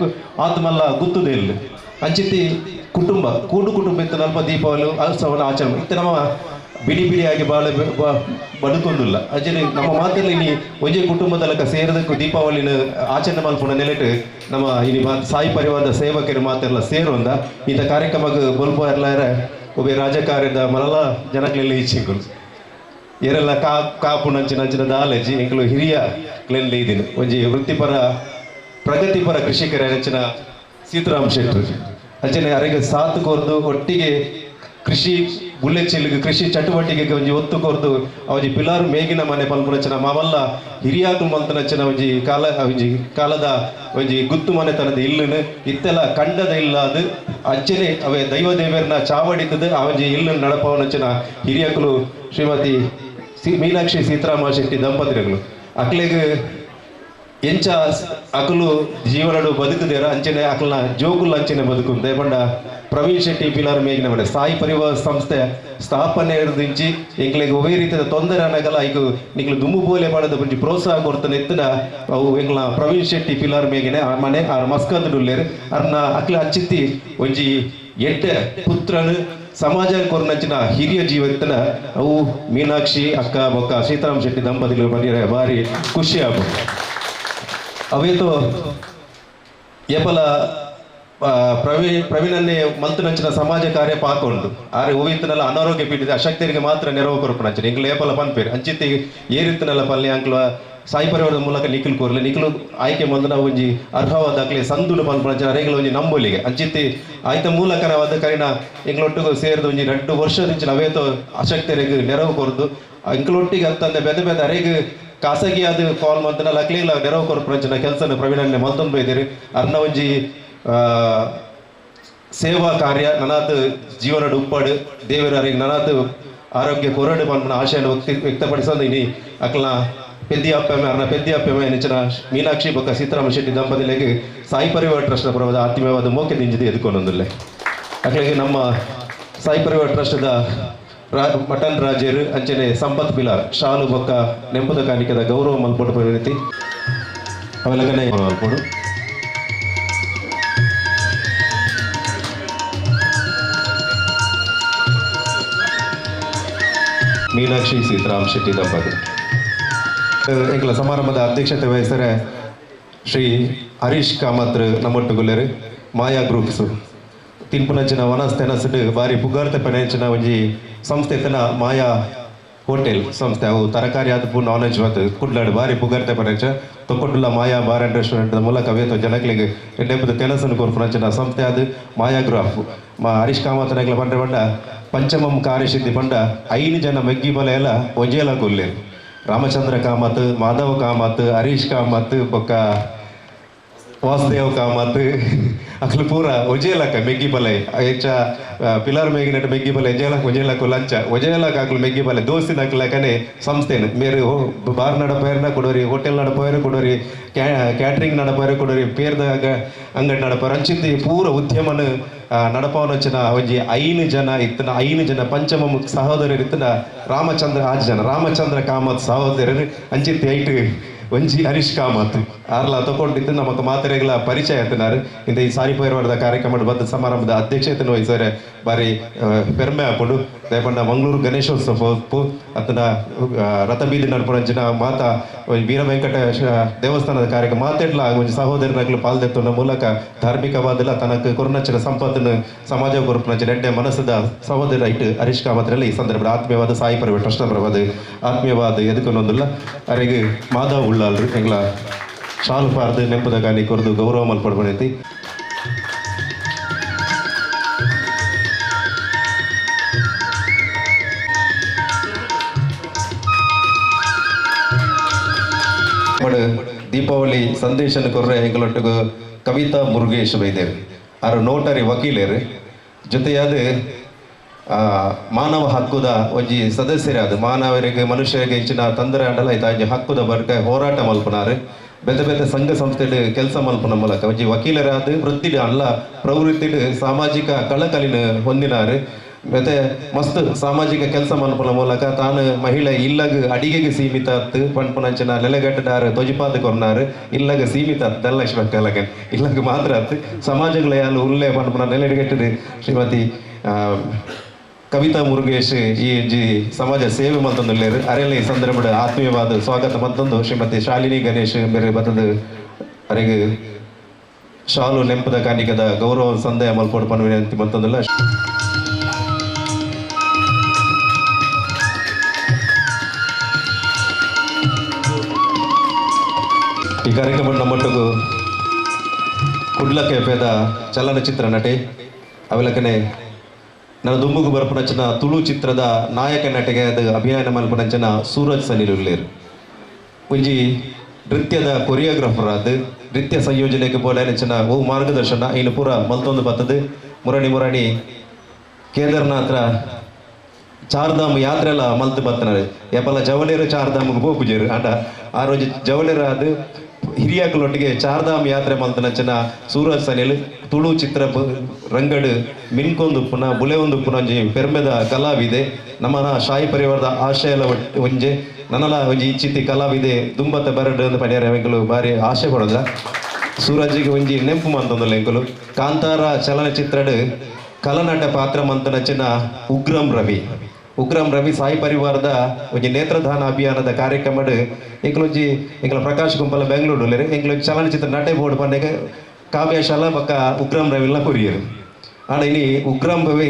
ಆತ್ಮಲ್ಲ ಗುತ್ತುದೆ ಇಲ್ಲ ಅಂಚಿತಿ ಕುಟುಂಬ ಕೂಡು ಕುಟುಂಬ ಇತ್ತು ನಲ್ಪ ದೀಪಾವಳಿ ಉತ್ಸವನ ಆಚರಣೆ ಇತ್ತ ನಮ್ಮ ಬಿಡಿ ಬಿಡಿಯಾಗಿ ಬಾಳ ಬದುಕೊಂದಿಲ್ಲ. ಅಜ್ಜಿ ನಮ್ಮ ಮಾತಲ್ಲಿ ಇನಿ ಒಂಜೇ ಕುಟುಂಬದಲಕ ಸೇರದಕ್ಕೂ ದೀಪಾವಳಿನ ಆಚರಣೆ ಮಲ್ಪುನ ನೆಲೆಟ್ ನಮ್ಮ ಇನಿ ಸಾಯಿ ಪರಿವಾರದ ಸೇವಕರು ಮಾತೆಲ್ಲ ಸೇರೊಂದ ಇಂಥ ಕಾರ್ಯಕ್ರಮಕ್ಕೆ ಬೊಲ್ಪ ಎಲ್ಲಾರ ಒಬ್ಬ ರಾಜಕಾರ್ಯದ ಮಲಲ ಜನಗಳೆಲ್ಲ ಇಚ್ಚಿಂಕುಲು ಏರೆಲ್ಲ ಕಾಪು ನಂಚಿನ ಅಂಚಿನ ದಾಲೇಜಿ ಎಂಕಲು ಹಿರಿಯ ಕ್ಲೆನ್ಲಿ ಇದೀನಿ ಒಂಜಿ ವೃತ್ತಿಪರ ಪ್ರಗತಿಪರ ಕೃಷಿಕರ ಅಂಚಿನ ಸೀತಾರಾಮ್ ಶೆಟ್ಟರು ಅಂಚನೆ ಅರೆಗೆ ಸಾತು ಕೋರ್ದು ಒಟ್ಟಿಗೆ ಕೃಷಿ ಬುಲೆಚಿಲ್ಗೆ ಕೃಷಿ ಚಟುವಟಿಕೆಗೆ ಒಂಜಿ ಒತ್ತು ಕೊರ್ದು ಒಂಜಿ ಪಿಲಾರು ಮೇಗಿನ ಮನೆ ಪಲ್ಪುನಂಚಿನ ಮಾಮಲ್ಲ ಹಿರಿಯಾಕು ಮಲ್ತನಂಚಿನ ಒಂಜಿ ಕಾಲ ಒಂಜಿ ಕಾಲದ ಒಂಜಿ ಗುತ್ತು ಮನೆತನದ ಇಲ್ಲನು ಇತ್ತೆಲ್ಲ ಕಂಡದ ಇಲ್ಲ ಅದು ಅಂಚನೆ ಅವೇ ದೈವ ದೇವರನ್ನ ಚಾವಡಿತದ ಆ ಒಂಜಿ ಇಲ್ಲನ್ನು ನಡಪವನಂಚಿನ ಹಿರಿಯಕುಲು ಶ್ರೀಮತಿ ಮೀನಾಕ್ಷಿ ಸೀತಾರಾಮ ಶೆಟ್ಟಿ ದಂಪತಿಗಳು ಅಕ್ಲೆಗ್ ಎಂಚ ಅಕಲು ಜೀವನಡು ಬದುಕುದೇರ ಅಂಚನೆ ಅಕಲ್ನ ಜೋಕುಲ್ ಅಂಚನೆ ಬದುಕು ದಯಪಂಡ ಪ್ರವೀಣ್ ಶೆಟ್ಟಿ ಪಿಲಾರ್ ಮೇಗಿನ ಮನೆ ಸಾಯಿ ಪರಿವಾರ ಸಂಸ್ಥೆ ಸ್ಥಾಪನೆ ದಿಂಚಿ ಎಂಕ್ಲೆಗ್ ಒವ್ವೇ ರೀತಿಯ ತೊಂದರೆ ಅನ್ನಗಲ ಐಕು ನಿಕ್ಲು ದುಮ್ಮು ಬೋಲೆ ಮಾಡದ ಒಂಜಿ ಪ್ರೋತ್ಸಾಹ ಕೊಡ್ತಾನೆ ಎತ್ತಿನ ಅವು ಎಂಕ್ಲ ಪ್ರವೀಣ್ ಶೆಟ್ಟಿ ಪಿಲಾರ್ ಮೇಗಿನ ಆ ಮನೆ ಆರ್ ಮಸ್ಕಂದುಲ್ಲೇರು ಅರ್ನ ಅಕ್ಲ ಅಂಚಿತ್ತಿ ಒಂಜಿ ಎಡ್ಡೆ ಪುತ್ರನು ಸಮಾಜ ಕೊರ್ನಂಚಿನ ಹಿರಿಯ ಜೀವತ್ತನ ಅವು ಮೀನಾಕ್ಷಿ ಅಕ್ಕ ಬೊಕ್ಕ ಸೀತಾರಾಮ್ ಶೆಟ್ಟಿ ದಂಪತಿಗಳು ಬಂದಿರ ಭಾರಿ ಖುಷಿ ಆಗು. ಅವೇತೋ ಏಪಲ ಪ್ರವೀಣನ್ನೇ ಮಲ್ತನಂಚಿನ ಸಮಾಜ ಕಾರ್ಯ ಪಾಕೊಂಡು ಆರೆ ಓವಿತ್ತನೆಲ್ಲ ಅನಾರೋಗ್ಯ ಪೀಡಿತ ಅಶಕ್ತರಿಗೆ ಮಾತ್ರ ನೆರವು ಕೊರಪುನಂಚಿನ ಎಂಕ್ಲು ಏಪಲ ಪನ್ಪೇರು ಅಂಚಿತ್ತಿ ಏರಿತ್ತನೆಲ್ಲ ಪಲ್ಯ ಅಂಕ್ಲ ಸಾಯಿ ಪರಿವಾರದ ಮೂಲಕ ನಿಖಿಲ್ ಕೋರ್ಲೆ ನಿಖಿಲು ಆಯ್ಕೆ ಮಂದನ ಒಂಜಿ ಅರ್ಹವಾದ ಅಕ್ಲೆ ಸಂದುಡು ಪನ್ಪುನಂಚಿನ ಅರೆಗಳ ಒಂಜಿ ನಂಬೊಲಿಗೆ ಅಂಚಿತ್ತಿ ಆಯ್ತ ಮೂಲಕರವಾದ ಕರಿನ ಎಂಕ್ಲೊಟ್ಟಿಗೆ ಸೇರಿದ ಒಂಜಿ 2 ವರ್ಷದಿಂಚಿನ ಅವೇತೋ ಅಶಕ್ತರಿಗೆ ನೆರವು ಕೊರ್ದು ಎಂಕ್ಲೊಟ್ಟಿಗೆ ಅಂತಂದೆ ಬೇತೆ ಬೇತೆ ಅರೆಗೆ ಖಾಸಗಿಯಾದ ಕಾಲ್ ಮಂತನ ಅಕ್ಲಿಲ್ಲ ನೆರವು ಕೊರಪುನಂಚಿನ ಕೆಲಸನ ಪ್ರವೀಣನ್ನೇ ಮಲ್ತೊಂದು ಬೈದಿರಿ. ಅರ್ನ ಒಂಜಿ ಸೇವಾ ಕಾರ್ಯ ನನಾತ್ ಜೀವನಡು ಉಪ್ಪಾಡು ದೇವರರಿಗೆ ನನಾತ್ ಆರೋಗ್ಯ ಕೊರಡು ಪನ್ಪುನ ಆಶಯನ ವ್ಯಕ್ತಪಡಿಸೋದು ಇನಿ ಅಕ್ಲನ ಪೆದ್ದಿ ಅಪ್ಪೆಮೆ ಅರ್ನ ಪೆದ್ದಿ ಅಪ್ಪೆಮೆ ನೆಚ್ಚಿನ ಮೀನಾಕ್ಷಿ ಬೊಕ್ಕ ಸೀತಾರಾಮ ಶೆಟ್ಟಿ ದಂಪತಿಲೆಗ್ ಸಾಯಿ ಪರಿವಾರ ಟ್ರಸ್ಟ್ನ ಪರವಾದ ಆತ್ಮೀಯವಾದ ಮೋಕೆ ದಿಂಜಿದೆ ಎದುಕೊಂಡೊಂದುಲ್ಲೆ. ಅಕ್ಲೆಗ್ ನಮ್ಮ ಸಾಯಿ ಪರಿವಾರ ಟ್ರಸ್ಟ್ದ ಮಟನ್ ರಾಜೇರು ಅಂಚನೆ ಸಂಪತ್ ಪಿಲಾರ್ ಶಾಲು ಬೊಕ್ಕ ನೆಂಪುದ ಕಾಣಿಕೆದ ಗೌರವ ಮಲ್ಪೊಡು ಪರಿಣತಿ ಅವೆಲ್ಲಗನೆ ಮಲ್ಪೊಡು. ಮೀನಾಕ್ಷಿ ಸೀತಾರಾಮ್ ಶೆಟ್ಟಿ ದಂಪತಿ ಎಂಕಲ ಸಮಾರಂಭದ ಅಧ್ಯಕ್ಷತೆ ವಹಿಸ್ತಾರೆ ಶ್ರೀ ಹರೀಶ್ ಕಾಮತ್ ನಮ್ಮೊಟ್ಟುಗುಲ್ಲೇರು ಮಾಯಾ ಗ್ರೂಪ್ಸ್ ತಿನ್ಪುನಂಚಿನ ವನಸ್ ತೆನಸುಡು ಬಾರಿ ಪುಗಾರ್ತೆ ಪೆನಂಚಿನ ಒಂಜಿ ಸಂಸ್ಥೆ ತನ ಮಾಯಾ ಹೋಟೆಲ್ ಸಂಸ್ಥೆ ಅವು ತರಕಾರಿ ಆದಪು ನಾನ್ ವೆಜ್ ಮತ್ತು ಕುಡ್ಲಾಡು ಬಾರಿ ಪುಗಾರ್ತೆ ಪೆನಂಚ ತೊಕ್ಕೊಟ್ಟುಲ ಮಾಯಾ ಬಾರ್ ಆ್ಯಂಡ್ ರೆಸ್ಟೋರೆಂಟ್ ಮೂಲಕ ಅವೇತೋ ಜನಕ್ಲೆಗ್ ಎಡ್ಡೆಪುದ ತೆನಸನ್ನು ಕೊರ್ಪುನಂಚಿನ ಸಂಸ್ಥೆ ಅದು ಮಾಯಾ ಗ್ರೂಪ್ ಮಾ ಹರೀಶ್ ಕಾಮತ್ ನಗಲ ಪಂಡ ಪಂಡ ಪಂಚಮಂ ಕಾರ್ಯಸಿದ್ಧಿ ಪಂಡ 5 ಜನ ಮೆಗ್ಗಿ ಬಲ ಎಲ್ಲ ಒಂಜೇಲ ಕೊಲ್ಲೇರು ರಾಮಚಂದ್ರ ಕಾಮತ್ ಮಾಧವ ಕಾಮತ್ ಹರೀಶ್ ಕಾಮತ್ ಬೊಕ್ಕ ವಾಸುದೇವ್ ಕಾಮತ್ ಅಕ್ಲು ಪೂರ ಒಜೇಲಕ ಮೆಗ್ಗಿ ಬಲೆ ಹೆಚ್ಚ ಪಿಲಾರ್ ಮೇಗಿನಟ್ಟು ಮೆಗ್ಗಿ ಬಲೆ ಜೇಲಕ ಒಜೇಲಕ ಲಂಚ ಒಜೇಲಕ ಅಕ್ಲು ಮೆಗ್ಗಿ ಬಲೆ ದೋಸ್ತಿ ನಕ್ಲಕನೆ ಸಂಸ್ಥೆನು ಮೇರು ಬಾರ್ ನಡಪೇರ್ನ ಕೊಡೋರಿ ಹೋಟೆಲ್ ನಡಪೇರು ಕೊಡೋರಿ ಕ್ಯಾಟ್ರಿಂಗ್ ನಡಪೇರು ಕೊಡೋರಿ ಪೇರ್ದ ಅಂಗಡಿ ನಡಪೇರು ಅಂಚಿತ್ತಿ ಪೂರ ಉದ್ಯಮನ ನಡಪವನಂಚಿನ ಒಂಜಿ 5 ಜನ ಇತ್ತನ 5 ಜನ ಪಂಚಮ ಸಹೋದರರು ಇತ್ತನ ರಾಮಚಂದ್ರ 6 ಜನ ರಾಮಚಂದ್ರ ಕಾಮತ್ ಸಹೋದರರು ಅಂಚಿತ್ತಿ ಐಟ್ ಒಂಜಿ ಹರೀಶ್ ಕಾಮತ್ ಆರ್ಲ ತಗೊಂಡಿದ್ದು ನಮಕ್ ಮಾತ್ರೆಗಳ ಪರಿಚಯ ಆಯ್ತನಾರು ಇಂದ ಈ ಸಾರಿ ಪೈರ್ವಾರದ ಕಾರ್ಯಕ್ರಮ ಬದ್ಧ ಸಮಾರಂಭದ ಅಧ್ಯಕ್ಷತೆಯನ್ನು ವಹಿಸಿದರೆ ಬಾರಿ ಪೆರ್ಮೆ ಆಪುಂಡು ದಯಪಂಡ ಮಂಗಳೂರು ಗಣೇಶೋತ್ಸವ ಅತನ ರಥಬೀದಿ ನಡ್ಪುನಂಚಿನ ಮಾತಾ ವೀರ ವೆಂಕಟೇಶ ದೇವಸ್ಥಾನದ ಕಾರ್ಯಕ್ರಮ ಮಾತೆಡ್ಲ ಒಂಜಿ ಸಹೋದರನಕ್ಲು ಪಾಲ್ದೆತ್ತುನ ಮೂಲಕ ಧಾರ್ಮಿಕವಾದಲ ತನಕ ಕೊರ್ನಂಚಿನ ಸಂಪತ್ತನ್ನು ಸಮಾಜ ಕೊರ್ಪುನಂಚಿನ ಎಡ್ಡೆ ಮನಸ್ಸದ ಸಹೋದರ ಇಟ್ಟು ಹರೀಶ್ ಕಾಮತ್ರಲ್ಲಿ ಈ ಸಂದರ್ಭದ ಆತ್ಮೀಯವಾದ ಸಾಯಿ ಪರ್ವ ಟ್ರಸ್ಟ್ ಪರವಾದ ಆತ್ಮೀಯವಾದ ಎದುಕೊನೊಂದುಲ್ಲ ಅರೆಗೆ ಮಾಧವ್ ಉಳ್ಳಾಲ್ರು ಎಂಗ್ಲ ಶಾಲು ಪಾರ್ದು ನೆಂಪುದ ಕಾನಿ ಕೊರ್ದು ಗೌರವ ಮಲ್ಪಡ್ಬನೈತಿ. ದೀಪಾವಳಿ ಸಂದೇಶನ ಕೊರ್ರೆ ಎಂಗಳೊಟ್ಟಿಗೆ ಕವಿತಾ ಮುರುಗೇಶ್ ಬೈದೇರು ಆರು ನೋಟರಿ ವಕೀಲರು ಜೊತೆಯಾದ ಮಾನವ ಹಕ್ಕುದ ಒಂಜಿ ಸದಸ್ಯರಾದ ಮಾನವರಿಗೆ ಮನುಷ್ಯರಿಗೆ ಹೆಚ್ಚಿನ ತೊಂದರೆ ಅಂಡಲ ಆಯ್ತು ಒಂಜಿ ಹಕ್ಕುದ ಬರ್ಕ ಹೋರಾಟ ಮಲ್ಪನಾರು ಬೇತೆ ಬೇತೆ ಸಂಘ ಸಂಸ್ಥೆಡ್ ಕೆಲಸ ಮಲ್ಪನ ಮೂಲಕ ಒಂಜಿ ವಕೀಲರಾದ ವೃತ್ತಿಡ್ ಅಲ್ಲ ಪ್ರವೃತ್ತಿಡ್ ಸಾಮಾಜಿಕ ಕಳಕಲಿನ ಹೊಂದಿನಾರು ಮತ್ತೆ ಮಸ್ತ್ ಸಾಮಾಜಿಕ ಕೆಲಸ ಮಲ್ಪನ ಮೂಲಕ ತಾನು ಮಹಿಳೆ ಇಲ್ಲಗ ಅಡಿಗೆಗೆ ಸೀಮಿತ ಅತ್ತು ಪಣ್ಪುನಂಚಿನ ನೆಲೆಗಟ್ಟದಾರು ತೊಜಿಪಾದ ಕೊರ್ನಾರು ಇಲ್ಲಗ ಸೀಮಿತ ಅತ್ತು ಧನಲಕ್ಷ್ಮಿ ಅಕ್ಕಲಗನ್ ಇಲ್ಲಗ ಮಾತ್ರ ಅತ್ತು ಸಮಾಜಗಳ ಯಾರು ಉಲ್ಲೆ ಪಣ್ಪುನ ನೆಲೆಗಟ್ಟದು ಶ್ರೀಮತಿ ಕವಿತಾ ಮುರುಗೇಶ್ ಈ ಜಿ ಸಮಾಜ ಸೇವೆ ಮತ್ತೊಂದು ಅರೆಲ್ಲ ಈ ಸಂದರ್ಭದ ಆತ್ಮೀಯವಾದ ಸ್ವಾಗತ ಮತ್ತೊಂದು ಶ್ರೀಮತಿ ಶಾಲಿನಿ ಗಣೇಶ್ ಬೇರೆ ಬತ್ತದ ಅರೆಗೆ ಶಾಲು ನೆಂಪದ ಕಾಣಿಕದ ಗೌರವ ಸಂದಯ ಮಲ್ಪೋಡು ಪನ್ವಿನ ಅಂತ ಮತ್ತೊಂದಲ್ಲ. ಈ ಕಾರ್ಯಕ್ರಮ ನಮ್ಮೊಟ್ಟಿಗೂ ಕುಡ್ಲ ಕೆಫೆದ ಚಲನಚಿತ್ರ ನಟಿ ಅವಲಕನೆ ನನ್ನ ದುಂಬುಗು ಬರ್ಪುನಂಚಿನ ತುಳು ಚಿತ್ರದ ನಾಯಕ ನಟಿಗೆ ಅದು ಅಭಿನಯ ಮಲ್ಪುನಂಚಿನ ಸೂರಜ್ ಸನಿಲ್ ಉಲ್ಲೇರು ಒಂಜಿ ನೃತ್ಯದ ಕೊರಿಯೋಗ್ರಾಫರ್ ಅದು ನೃತ್ಯ ಸಂಯೋಜನೆಗೆ ಬೋಲಂಚಿನ ಓ ಮಾರ್ಗದರ್ಶನ ಇನ್ನು ಪೂರ ಮಲ್ತೊಂದು ಬರ್ತದೆ ಮುರಣಿ ಮುರಣಿ ಕೇದಾರನಾಥ ಚಾರ್ಧಾಮ್ ಯಾತ್ರೆ ಎಲ್ಲ ಮಲ್ತು ಬರ್ತನಾರೆ ಏಪಲ್ಲ ಜವಳೇರು ಚಾರ್ಧಾಮ್ಗೆ ಪೋಪುಜೇರು ಅಂಡ ಆ ರೋಜು ಜವಳೇರು ಅದು ಹಿರಿಯಾಕಲೊಟ್ಟಿಗೆ ಚಾರ್ಧಾಮ್ ಯಾತ್ರೆ ಮಲ್ತನಂಚಿನ ಸೂರಜ್ ಸನಿಲ್ ತುಳು ಚಿತ್ರ ರಂಗಡು ಮಿನ್ಕೊಂದು ಪುನಃ ಬುಲೆ ಒಂದು ಪುನಃ ಒಂಜಿ ಪೆರ್ಮೆದ ಕಲಾವಿದೆ ನಮ್ಮನ ಶಾಹಿ ಪರಿವಾರದ ಆಶಯಲ ಒಂಜೆ ನನ್ನಲ ಒಂಜಿ ಇಚ್ಚಿತಿ ಕಲಾವಿದೆ ದುಂಬತ್ತ ಬರಡು ಅಂತ ಪನಿಯಾರ ಎಂಕುಲು ಬಾರಿ ಆಶೆ ಪಡೋದ ಸೂರಜಿಗೆ ಒಂಜಿ ನೆಂಪು ಮಂತೊಂದುಲ್ಲ ಎಂಕುಲು ಕಾಂತಾರ ಚಲನಚಿತ್ರಡು ಕಲನಟ ಪಾತ್ರ ಮಂತನಂಚಿನ ಉಗ್ರಂ ರವಿ ಉಗ್ರಂ ರವಿ ಸಾಯಿ ಪರಿವಾರದ ಒಂಜಿ ನೇತ್ರದಾನ ಅಭಿಯಾನದ ಕಾರ್ಯಕ್ರಮಡ್ ಎಂಕಲೊಂಜಿ ಎಂಕಲ ಪ್ರಕಾಶ್ ಗುಂಪಲ ಬೆಂಗಳೂರು ಉಲ್ಲೆರ್ ಎಂಕಲೊಂಜಿ ಚಲನಚಿತ್ರ ನಟೆ ಬೋರ್ಡ್ ಪಂಡೆಗೆ ಕಾವ್ಯಶಾಲ ಬೊಕ್ಕ ಉಗ್ರಂ ರವಿಲ ಕೊರಿಯರು ಆಂಡ ಇನಿ ಉಗ್ರಂ ರವಿ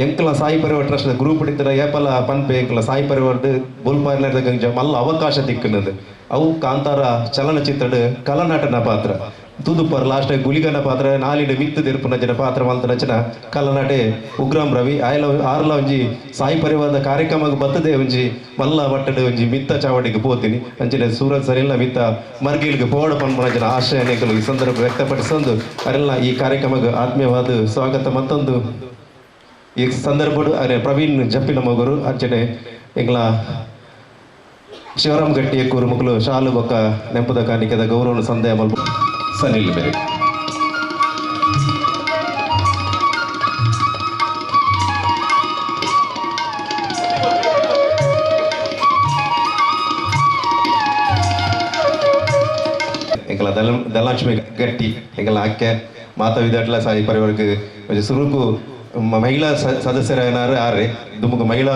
ಎಂಕಲ ಸಾಯಿ ಪರಿವಾರ ಟ್ರಸ್ಟ್ ಗ್ರೂಪ್ ಇತ್ತಿನ ಏಪಲ ಪನ್ಪೆ ಎಂಕಲ ಸಾಯಿ ಪರಿವಾರದ ಬೋಲ್ಪಾರ್ನ ಮಲ್ಲ ಅವಕಾಶ ತಿಕ್ಕುನದು ಅವು ಕಾಂತಾರ ಚಲನಚಿತ್ರಡ್ ಕಲನಟನ ಪಾತ್ರ ತೂದುಪ್ಪರ್ ಲಾಸ್ಟ್ ಗುಲಿಗನ ಪಾತ್ರ ನಾಲಿನ ಮಿತ್ತು ತಿರುಪುನ ಜನ ಪಾತ್ರ ಮಲ್ತನಂಚಿನ ಕಲನಟೆ ಉಗ್ರಂ ರವಿ ಆಯಲ ಆರ್ಲ ಒಂಜಿ ಸಾಯಿ ಪರಿವಾರದ ಕಾರ್ಯಕ್ರಮಕ್ಕೆ ಬತ್ತದೆ ಒಂಜಿ ಮಲ್ಲ ಮಟ್ಟದ ಒಂಜಿ ಮಿತ್ತ ಚಾವಡಿಗೆ ಪೋತೀನಿ ಅಂಚಿನ ಸೂರಜ್ ಸರಿಲ್ಲ ಮಿತ್ತ ಮರ್ಗಿಲ್ಗೆ ಪೋಡ ಪನ್ಪುನಂಚಿನ ಆಶಯ ಅನೇಕಲು ಈ ಸಂದರ್ಭ ವ್ಯಕ್ತಪಡಿಸೊಂದು ಅರೆಲ್ಲ ಈ ಕಾರ್ಯಕ್ರಮಕ್ಕೆ ಆತ್ಮೀಯವಾದ ಸ್ವಾಗತ ಮತ್ತೊಂದು ಈ ಸಂದರ್ಭ ಅರೆ ಪ್ರವೀಣ್ ಜಪ್ಪಿನ ಮಗರು ಅಂಚನೆ ಎಂಗ್ಲ ಶಿವರಾಮ್ ಗಟ್ಟಿಯ ಕೂರು ಮಕ್ಕಳು ಶಾಲು ಬೊಕ್ಕ ನೆಂಪುದ ಕಾಣಿಕೆದ ಗೌರವ ಸಂದೇಹ ಮಲ್ಪ ಸನಿಲ್ ಬೇರೆ ಎಂಕಲ ಧನಲಕ್ಷ್ಮಿ ಗಟ್ಟಿ ಎಂಕಲ ಅಕ್ಕೆ ಮಾತಾ ವಿದಾಟ್ಲ ಸಾಯಿ ಪರಿವಾರಕ್ಕೆ ಸುರುಕು ಮಹಿಳಾ ಸದಸ್ಯರಾಯನಾರು ಆರೆ ದುಮುಕು ಮಹಿಳಾ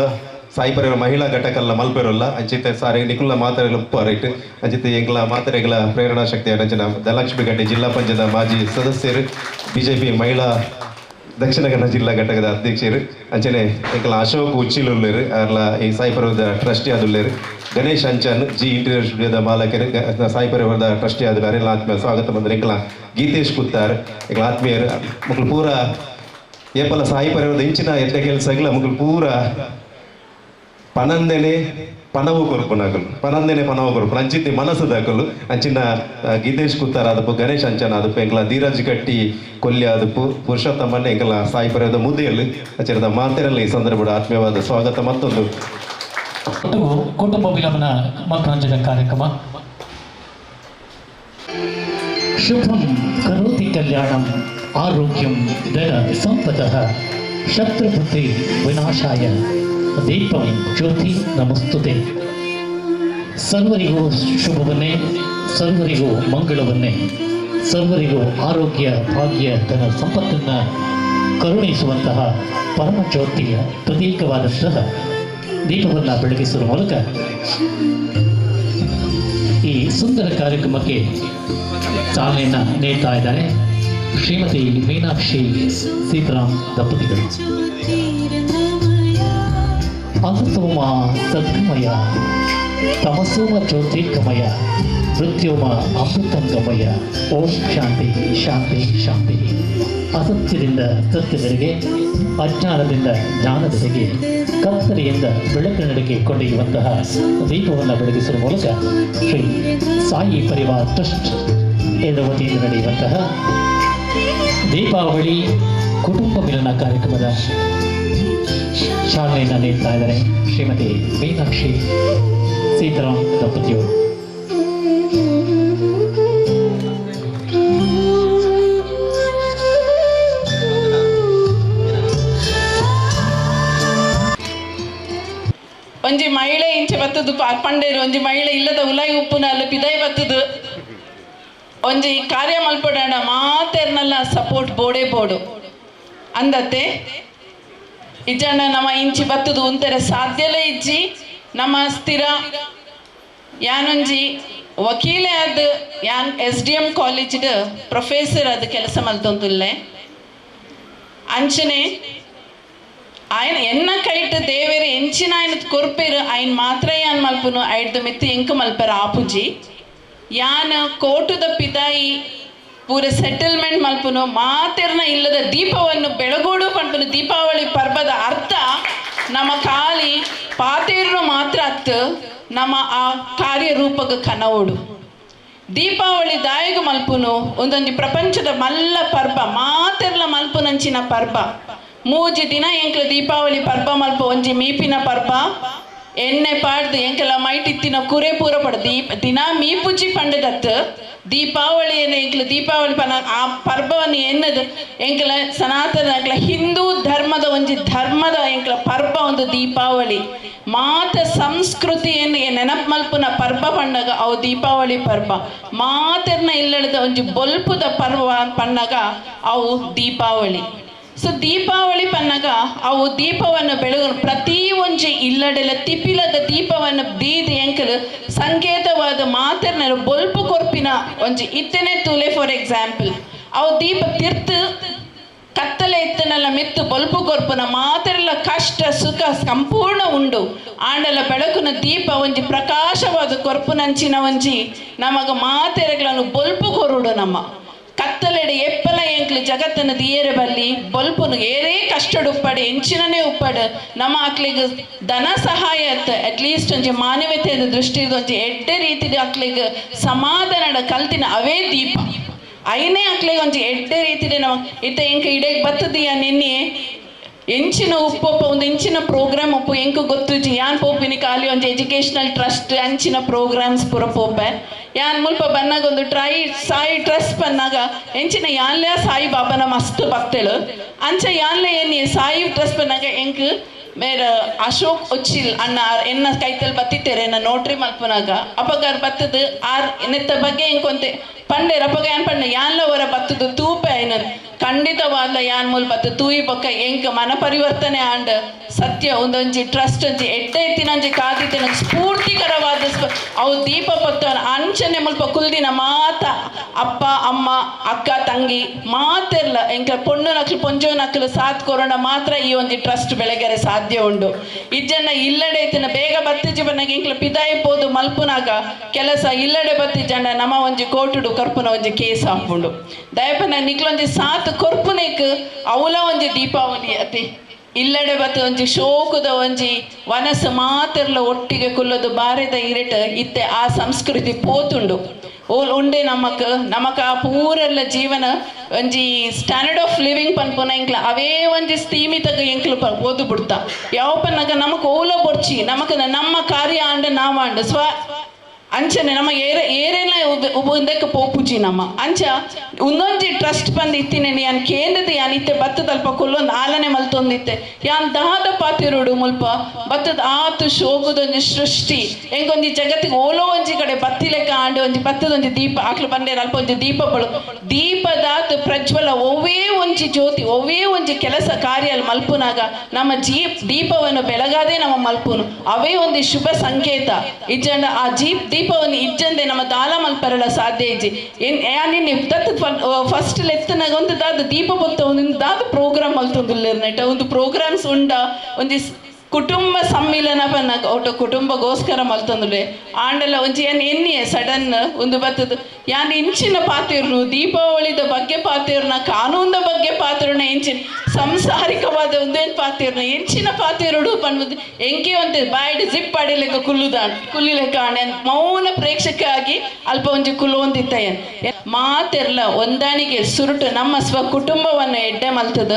ಸಾಯಿ ಪರಿವಾರ ಮಹಿಳಾ ಘಟಕಲ್ಲ ಮಲ್ಪೆರಲ್ಲ ಅಂಚಿತ ಸಾರಿ ನಿಕುಲ ಮಾತೆರೆಲ್ಲ ಉಪ್ಪು ರೈಟ್ ಅಂಚಿತ ಎಂಗ್ಲ ಮಾತೆರೆಗಳ ಪ್ರೇರಣಾ ಶಕ್ತಿ ಅಂಚಿನ ಧನಲಕ್ಷ್ಮಿ ಗಟ್ಟಿ ಜಿಲ್ಲಾ ಪಂಚಾಯತ್ ಮಾಜಿ ಸದಸ್ಯರು ಬಿಜೆಪಿ ಮಹಿಳಾ ದಕ್ಷಿಣ ಕನ್ನಡ ಜಿಲ್ಲಾ ಘಟಕದ ಅಧ್ಯಕ್ಷರು ಅಂಚನೆ ಎಂಕಲ ಅಶೋಕ್ ಉಚ್ಚಿಲುಲ್ಲೇರು ಅರ್ಲ ಈ ಸಾಯಿ ಪರಿವಾರದ ಟ್ರಸ್ಟಿ ಆದುಲ್ಲೇರು ಗಣೇಶ್ ಅಂಚನ್ ಜಿ ಇಂಟೀರಿಯರ್ ಸ್ಟುಡಿಯೋದ ಮಾಲಕರು ಸಾಯಿ ಪರಿವಾರದ ಟ್ರಸ್ಟಿ ಆದ ಅರೆಲ್ಲ ಆತ್ಮೀಯ ಸ್ವಾಗತ ಬಂದರೆ ಎಂಕಲ ಗೀತೇಶ್ ಕುತ್ತಾರ್ ಎಂಕಲ ಆತ್ಮೀಯರು ಮಕ್ಕಳು ಪೂರ ಏಪಲ ಸಾಯಿ ಪರಿವಾರದ ಇಂಚಿನ ಎಡ್ಡೆ ಕೆಲಸಗಳ ಮಕ್ಕಳು ಪೂರ ಪನಂದೆನೆ ಪನವು ಕೊರ್ಪುನಕುಲು ಪನಂದೆನೆ ಪನವು ಕೊರ್ಪುನ ಅಂಚಿತ್ತಿ ಮನಸ್ಸುದಕುಲು ಅಂಚಿನ ಗೀತೇಶ್ ಕುತ್ತಾರ್ ಆದಪ್ಪು ಗಣೇಶ್ ಅಂಚನ ಆದಪ್ಪು ಎಂಕಲ ಧೀರಜ್ ಕಟ್ಟಿ ಕೊಲ್ಯ ಆದಪ್ಪು ಪುರುಷೋತ್ತಮನ್ನೇ ಎಂಕಲ ಸಾಯಿ ಪರ್ಯದ ಮುದೆಯಲ್ಲು ಅಚ್ಚರದ ಮಾತೆರಲ್ಲ ಈ ಸಂದರ್ಭದ ಆತ್ಮೀಯವಾದ ಸ್ವಾಗತ ಮತ್ತೊಂದು ಕುಟುಂಬ ವಿಲಂಬನ ಮನರಂಜನೆ ಕಾರ್ಯಕ್ರಮ. ಶುಭಂ ಕರೋತಿ ಕಲ್ಯಾಣಂ ಆರೋಗ್ಯಂ ಧನ ಸಂಪದಃ ಶತ್ರುಬುದ್ಧಿ ವಿನಾಶಾಯ ದೀಪಂ ಜ್ಯೋತಿ ನಮಸ್ತುತೆ. ಸರ್ವರಿಗೂ ಶುಭವನ್ನೇ, ಸರ್ವರಿಗೂ ಮಂಗಳವನ್ನೇ, ಸರ್ವರಿಗೂ ಆರೋಗ್ಯ ಭಾಗ್ಯ ಧನ ಸಂಪತ್ತನ್ನು ಕರುಣಿಸುವಂತಹ ಪರಮಜ್ಯೋತಿಯ ಪ್ರತೀಕವಾದಂತಹ ದೀಪವನ್ನು ಬೆಳಗಿಸುವ ಮೂಲಕ ಈ ಸುಂದರ ಕಾರ್ಯಕ್ರಮಕ್ಕೆ ಚಾಲನೆಯನ್ನು ನೀಡ್ತಾ ಇದ್ದಾರೆ ಶ್ರೀಮತಿ ಮೀನಾಕ್ಷಿ ಸೀತಾರಾಮ್ ದಂಪತಿಗಳು. ಅಸತೋಮ ಸದ್ಗಮಯ ತಮಸೋಮ ಜ್ಯೋತಿರ್ಗಮಯ ಮೃತ್ಯೋಮ ಅಮೃತಂಗಮಯ. ಓಂ ಶಾಂತಿ ಶಾಂತಿ ಶಾಂತಿ. ಅಸತ್ಯದಿಂದ ಸತ್ಯದೆಡೆಗೆ, ಅಜ್ಞಾನದಿಂದ ಜ್ಞಾನದೆಡೆಗೆ, ಕತ್ತಲೆಯಿಂದ ಬೆಳಕಿನೆಡೆಗೆ ಕೊಂಡೊಯ್ಯುವಂತಹ ದೀಪವನ್ನು ಬೆಳಗಿಸುವ ಮೂಲಕ ಶ್ರೀ ಸಾಯಿ ಪರಿವಾರ್ ಟ್ರಸ್ಟ್ ಇದರ ವತಿಯಿಂದ ನಡೆಯುವಂತಹ ದೀಪಾವಳಿ ಕುಟುಂಬ ಮಿಲನ ಕಾರ್ಯಕ್ರಮದ ಚಾಲನೆಯನ್ನು ನೀಡ್ತಾ ಇದ್ದಾರೆ ಶ್ರೀಮತಿ ಮೀನಾಕ್ಷಿ ಸೀತಾರಾಮ್ ದಂಪತಿಯವರು. ಒಂಜಿ ಮಹಿಳೆ ಇಂಚೆ ಬತ್ತದು ಪಂಡೇರು ಒಂಜಿ ಮಹಿಳೆ ಇಲ್ಲದ ಉಲಾಯಿ ಉಪ್ಪುನ ಅಲ್ಲ ಪಿದಾಯಿ ಬತ್ತದು ಒಂಜಿ ಕಾರ್ಯ ಮಲ್ಪಡೋಣ ಮಾತೆರ್ನಲ್ಲ ಸಪೋರ್ಟ್ ಬೋಡೆ ಬೋಡು ಅಂದತ್ತೆ ಇಜ್ಜಣ್ಣ ನಮ್ಮ ಇಂಚಿ ಬತ್ತದು ಉಂತೆರೆ ಸಾಧ್ಯಲೇ ಇಜ್ಜಿ. ನಮ್ಮ ಸ್ಥಿರ ಯಾನೊಂಜಿ ವಕೀಲೆ ಆದ್ ಯಾನ್ ಎಸ್ ಡಿ ಎಂ ಕಾಲೇಜ್ಡ್ ಪ್ರೊಫೆಸರ್ ಅದು ಕೆಲಸ ಮಲ್ತೊಂದುಲ್ಲೆ ಅಂಚನೆ ఆయన ಎನ್ನ ಕೈಟ್ ದೇವೇರು ಎಂಚಿನ ఆయన ಕೊರ್ಪೇರು ఆయన ಮಾತ್ರ ಯಾನ್ ಮಲ್ಪುನು ಐಡ್ದ ಮಿತ್ತು ಎಂಕ್ ಮಲ್ಪೆರ ಆಪುಜಿ. ಯಾನ್ ಕೋಟುದ ಪಿದಾಯಿ ಪೂರ ಸೆಟಲ್ಮೆಂಟ್ ಮಲ್ಪುನು ಮಾತೆರ್ನ ಇಲ್ಲದ ದೀಪವನ್ನು ಬೆಳಗೋಡು ಪನ್ಪುನು. ದೀಪಾವಳಿ ಪರ್ವದ ಅರ್ಥ ನಮ್ಮ ಖಾಲಿ ಪಾತೇರು ಮಾತ್ರ ಅತ್ತು ನಮ್ಮ ಆ ಕಾರ್ಯರೂಪಕ ಕನವೋಡು. ದೀಪಾವಳಿ ದಾಯಗ ಮಲ್ಪುನು ಒಂದೊಂದು ಪ್ರಪಂಚದ ಮಲ್ಲ ಪರ್ವ ಮಾತೆರ್ಲ ಮಲ್ಪುನಂಚಿನ ಪರ್ವ. ಮೂಜಿ ದಿನ ಎಂಕ್ಲ ದೀಪಾವಳಿ ಪರ್ವ ಮಲ್ಪ ಒಂಜಿ ಮೀಪಿನ ಪರ್ವ ಎಣ್ಣೆ ಪಾಡ್ದು ಎಂಕೆಲ ಮೈಟಿತ್ತಿನ ಕುರೆ ಪೂರ ಪಡ ದೀಪ ದಿನ ಮೀಪುಜಿ ಪಂಡದತ್ತು ದೀಪಾವಳಿ ಎಂಕ್ಲ ದೀಪಾವಳಿ ಪನ ಆ ಪರ್ವವನ್ನು ಎನ್ನದು ಎಂಕ್ಲ ಸನಾತನ ಎಂಕ್ಲ ಹಿಂದೂ ಧರ್ಮದ ಒಂಜಿ ಧರ್ಮದ ಎಂಕ್ಲ ಪರ್ವ ಒಂದು ದೀಪಾವಳಿ. ಮಾತ ಸಂಸ್ಕೃತಿಯನ್ನು ನೆನಪು ಮಲ್ಪುನ ಪರ್ವ ಪಂಡಗ ಅವು ದೀಪಾವಳಿ ಪರ್ವ. ಮಾತೆರ್ನ ಇಲ್ಲದ ಒಂಜಿ ಬೊಲ್ಪುದ ಪರ್ವ ಪಣ್ಣಗ ಅವು ದೀಪಾವಳಿ. ಸೊ ದೀಪಾವಳಿ ಪನ್ನಗ ಅವು ದೀಪವನ್ನು ಬೆಳಗು ಪ್ರತಿ ಒಂಜಿ ಇಲ್ಲಡೆಲ ತಿಪ್ಪಿಲದ ದೀಪವನ್ನು ದೀದ್ ಎಂಕಲ್ ಸಂಕೇತವಾದ ಮಾತೆರ್ನ ಬೊಲ್ಪು ಕೊರ್ಪಿನ ಒಂಜಿ ಇತ್ತನೆ ತೂಲೆ. ಫಾರ್ ಎಕ್ಸಾಂಪಲ್ ಅವು ದೀಪ ತಿರ್ತು ಕತ್ತಲೆ ಇತ್ತನೆಲ್ಲ ಮಿತ್ತು ಬೊಲ್ಪು ಕೊರ್ಪುನ ಮಾತೆರೆಲ್ಲ ಕಷ್ಟ ಸುಖ ಸಂಪೂರ್ಣ ಉಂಡು. ಆಂಡಲ ಬೆಳಕುನ ದೀಪ ಒಂಜಿ ಪ್ರಕಾಶವಾದ ಕೊರ್ಪುನಂಚಿನ ಒಂಜಿ ನಮಗ ಮಾತೆರೆಗಳನ್ನು ಬೊಲ್ಪು ಕೊರುಡು. ನಮ್ಮ ಕತ್ತಲೆಡೆ ಎಪ್ಪಲ ಎಂಕ್ಲು ಜಗತ್ತನ್ನು ದಿಯೇರೆ ಬಲ್ಲಿ ಬೊಲ್ಪುನು ಏರೇ ಕಷ್ಟಡು ಉಪ್ಪಡು ಎಂಚಿನನೇ ಉಪ್ಪಡು ನಮ್ಮ ಅಕ್ಲಿಗೆ ಧನ ಸಹಾಯ ಅಟ್ಲೀಸ್ಟ್ ಒಂಜಿ ಮಾನವೀಯತೆಯ ದೃಷ್ಟಿ ಒಂಜಿ ಎಡ್ಡೆ ರೀತಿದ ಅಕ್ಲಿಗೆ ಸಮಾಧಾನದ ಕಲ್ತಿನ ಅವೇ ದೀಪ ಐನೇ ಅಕ್ಲಿಗೆ ಒಂಜಿ ಎಡ್ಡೆ ರೀತಿದ ನಮ್ಮ ಇತ್ತ ಎಂಕ ಇಡೇಗ್ ಬತ್ತದೀಯ ನಿನ್ನೆ ಎಂಚಿನ ಉಪ್ಪೊಪ್ಪ ಒಂದು ಎಂಚಿನ ಪ್ರೋಗ್ರಾಮ್ ಒಪ್ಪು ಎಂಕು ಗೊತ್ತುಜಿ. ಯಾನ್ ಪೋಪಿನಿ ಖಾಲಿ ಒಂಜಿ ಎಜುಕೇಷನಲ್ ಟ್ರಸ್ಟ್ ಅಂಚಿನ ಪ್ರೋಗ್ರಾಮ್ಸ್ ಪೂರ ಪೋಪೆ. ಯಾನ್ ಮುಲ್ಪ ಬನ್ನಾಗ ಒಂದು ಟ್ರೈ ಸಾಯಿ ಟ್ರಸ್ಟ್ ಬನ್ನಾಗ ಎಂಚಿನ ಯಾನ್ಲೆ ಸಾಯಿ ಬಾಬಾನ ಮಸ್ತ್ ಭಕ್ತಳು ಅಂಚ ಯಾನ್ಲೆ ಏನಿ ಸಾಯಿ ಟ್ರಸ್ಟ್ ಬನ್ನಾಗ ಎಂಕ್ ಮೇರ ಅಶೋಕ್ ಉಚ್ಚಿಲ್ ಅಣ್ಣ ಆರ್ ಎನ್ನ ಕೈತಲ್ ಬತ್ತಿತ್ತೇರೆ ಎನ್ನ ನೋಟ್ರಿ ಮಲ್ಪನಾಗ ಅಪಗಾರ್ ಬತ್ತದು ಆರ್ ನೆತ್ತ ಬಗ್ಗೆ ಎಂಕೊಂತೆ ಪಂಡೇರ್ ಅಪಗ ಯಾನ್ ಪಂಡೆ ಯಾನ್ಲ ಅವರ ಬತ್ತದು ತೂಪೆ ಐನ ಖಂಡಿತವಾದ ಯಾನ್ ಮೂಲ ಬತ್ತು ತೂಯಿ ಬೊಕ್ಕ ಎಂಕ್ ಮನ ಪರಿವರ್ತನೆ ಆಂಡ್ ಸತ್ಯ ಒಂದೊಂಜಿ ಟ್ರಸ್ಟ್ ಒಂಜಿ ಎಡ್ಡೆ ಎತ್ತಿನಂಜಿ ಕಾದಿತ್ತಿನ ಸ್ಫೂರ್ತಿಕರವಾದ ಅವು ದೀಪ ಪತ್ತ ಅಂಚನೆ ಮುಲ್ಪ ಕುಲ್ದಿನ ಮಾತ ಅಪ್ಪ ಅಮ್ಮ ಅಕ್ಕ ತಂಗಿ ಮಾತೆರ್ಲ ಎಂಕ ಪೊಣ್ಣು ನಕ್ಲು ಪೊಂಜೋ ನಕ್ಲು ಸಾತ್ ಕೊರೋಣ ಮಾತ್ರ ಈ ಒಂಜಿ ಟ್ರಸ್ಟ್ ಬೆಳಗೆರೆ ಸಾಧ್ಯ ಉಂಡು. ಇಜ್ಜನ್ನ ಇಲ್ಲಡೆ ಇತ್ತಿನ ಬೇಗ ಬತ್ತಿಜಿ ಬನ್ನಾಗ ಎಂಕ್ಲ ಪಿದಾಯಿ ಪೋದು ಮಲ್ಪುನಾಗ ಕೆಲಸ ಇಲ್ಲಡೆ ಬತ್ತಿಜಣ್ಣ ನಮ್ಮ ಒಂಜಿ ಕೋಟುಡು ಕರ್ಪುನ ಒಂಜಿ ಕೇಸ್ ಹಾಪುಂಡು. ದಯಪನ ನಿಕ್ಲೊಂಜಿ ಸಾತ್ ಕೊರ್ಪುನೇಕ್ ಅವಲ ಒಂಜಿ ದೀಪಾವಳಿ ಅತಿ ಇಲ್ಲಡೆ ಬತ್ತು ಒಂಜಿ ಶೋಕದ ಒಂಜಿ ವನಸು ಮಾತೆರ್ಲ ಒಟ್ಟಿಗೆ ಕುಲ್ಲದು ಬಾರೆದ ಇರೆಟ್ ಇತ್ತೆ ಆ ಸಂಸ್ಕೃತಿ ಪೋತುಂಡು. ಓಲ್ ಉಂಡೆ ನಮಕ್ ನಮಕ ಆ ಪೂರೆಲ್ಲ ಜೀವನ ಒಂಜಿ ಸ್ಟ್ಯಾಂಡರ್ಡ್ ಆಫ್ ಲಿವಿಂಗ್ ಪನ್ಪುನ ಎಂಕ್ಲ ಅವೇ ಒಂಜಿ ಸೀಮಿತಗ ಎಂಕ್ಲು ಪೋದು ಬಿಡ್ತಾ. ಯಾವ ಪನ್ನಗ ನಮಕ್ ಓಲ ಬೊರ್ಚಿ ನಮಕ್ ನಮ್ಮ ಕಾರ್ಯ ಆಂಡ ನಾವಾಂಡ ಸ್ವ ಅಂಚನೆ ನಮ್ಮ ಏರೆ ಏರೆಲ್ಲ ಉಂದಕ್ಕೆ ಪೋಪುಜಿ ನಮ್ಮ ಅಂಚ ಉಂದೊಂಜಿ ಟ್ರಸ್ಟ್ ಬಂದು ಇತ್ತಿನೇನೆ ಯಾನ್ ಕೇಂದ್ರದ ಯಾನ್ ಇತ್ತೆ ಬತ್ತದಲ್ಪ ಕುಲ್ಲೊಂದು ಆಲನೆ ಮಲ್ತೊಂದಿತ್ತೆ ಯಾನ್ ದಾದ ಪಾತಿರುಡು ಮುಲ್ಪ ಬತ್ತದ ಆತು ಶೋಕದೊಂಜಿ ಸೃಷ್ಟಿ ಎಂಕೊಂಜಿ ಜಗತ್ತಿಗೆ ಓಲೋ ಒಂಜಿ ಕಡೆ ಬತ್ತಿಲೆಕ್ಕ ಆಂಡೆ ಒಂಜಿ ಬತ್ತದೊಂಜಿ ದೀಪ ಆಕ್ಲು ಬಂದೇರ ಅಲ್ಪ ಒಂಜಿ ದೀಪ ಬಳು ದೀಪದಾತು ಪ್ರಜ್ವಲ ಒವ್ವೇ ಒಂಜಿ ಜ್ಯೋತಿ ಒವ್ವೇ ಒಂಜಿ ಕೆಲಸ ಕಾರ್ಯ ಮಲ್ಪುನಾಗ ನಮ್ಮ ದೀಪವನ್ನು ಬೆಳಗಾದೆ ನಮ್ಮ ಮಲ್ಪುನು ಅವೇ ಒಂದು ಶುಭ ಸಂಕೇತ. ಇಜ್ಜಂಡ ಆ ದೀಪವನ್ನು ಇಜ್ಜಂದೆ ನಮ್ಮ ದಾಲ ಮಲ್ಪರಲ ಸಾಧ್ಯ ಇಜ್ಜಿ. ನಿನ್ನೆ ದತ್ತು ಫಸ್ಟ್ ಲೆತ್ತನಾಗ ಒಂದು ದಾದ ದೀಪ ಬೊತ್ತ ಒಂದು ದಾದ ಪ್ರೋಗ್ರಾಮ್ ಮಲ್ತೊಂದುಲ್ಲೆರ್ನೆಟ ಒಂದು ಪ್ರೋಗ್ರಾಮ್ಸ್ ಉಂಡ ಒಂಜಿ ಕುಟುಂಬ ಸಮ್ಮಿಲನ ಪನ್ನಾಗ ಒಟ್ಟು ಕುಟುಂಬಗೋಸ್ಕರ ಮಲ್ತೊಂದುಲ್ಲೆ ಆಂಡಲ ಒಂಜಿ ಏನ್ ಎನ್ನಿಯೆ ಸಡನ್ ಒಂದು ಬತ್ತದ ಯಾನ್ ಇಂಚಿನ ಪಾತಿರ್ನು ದೀಪಾವಳಿದ ಬಗ್ಗೆ ಪಾತಿರ್ನ ಕಾನೂನ ಬಗ್ಗೆ ಪಾತಿರ್ನ ಇಂಚಿನ ಸಂಸಾರಿಕವಾದ ಒಂದೇನು ಪಾತಿರ್ನ ಎಂಚಿನ ಪಾತಿರುಡು ಪನ್ಬುದು ಎಂಕೆ ಒಂತೆ ಬಾಯಿಡ್ ಜಿಪ್ ಅಡಿಲೆಕ್ಕ ಕುಲ್ಲುದಾಣ್ ಕುಲ್ಲಿಲೆಕ್ಕ ಆಣೆ ಮೌನ ಪ್ರೇಕ್ಷಕ ಆಗಿ ಅಲ್ಪ ಒಂಜಿ ಕುಲ್ಲುವಂತಿತ್ತಯ್ಯನ್ ಮಾತೆರ್ಲ ಒಂದಾಣಿಗೆ ಸುರುಟು ನಮ್ಮ ಸ್ವ ಕುಟುಂಬವನ್ನು ಎಡ್ಡೆ ಮಲ್ತದ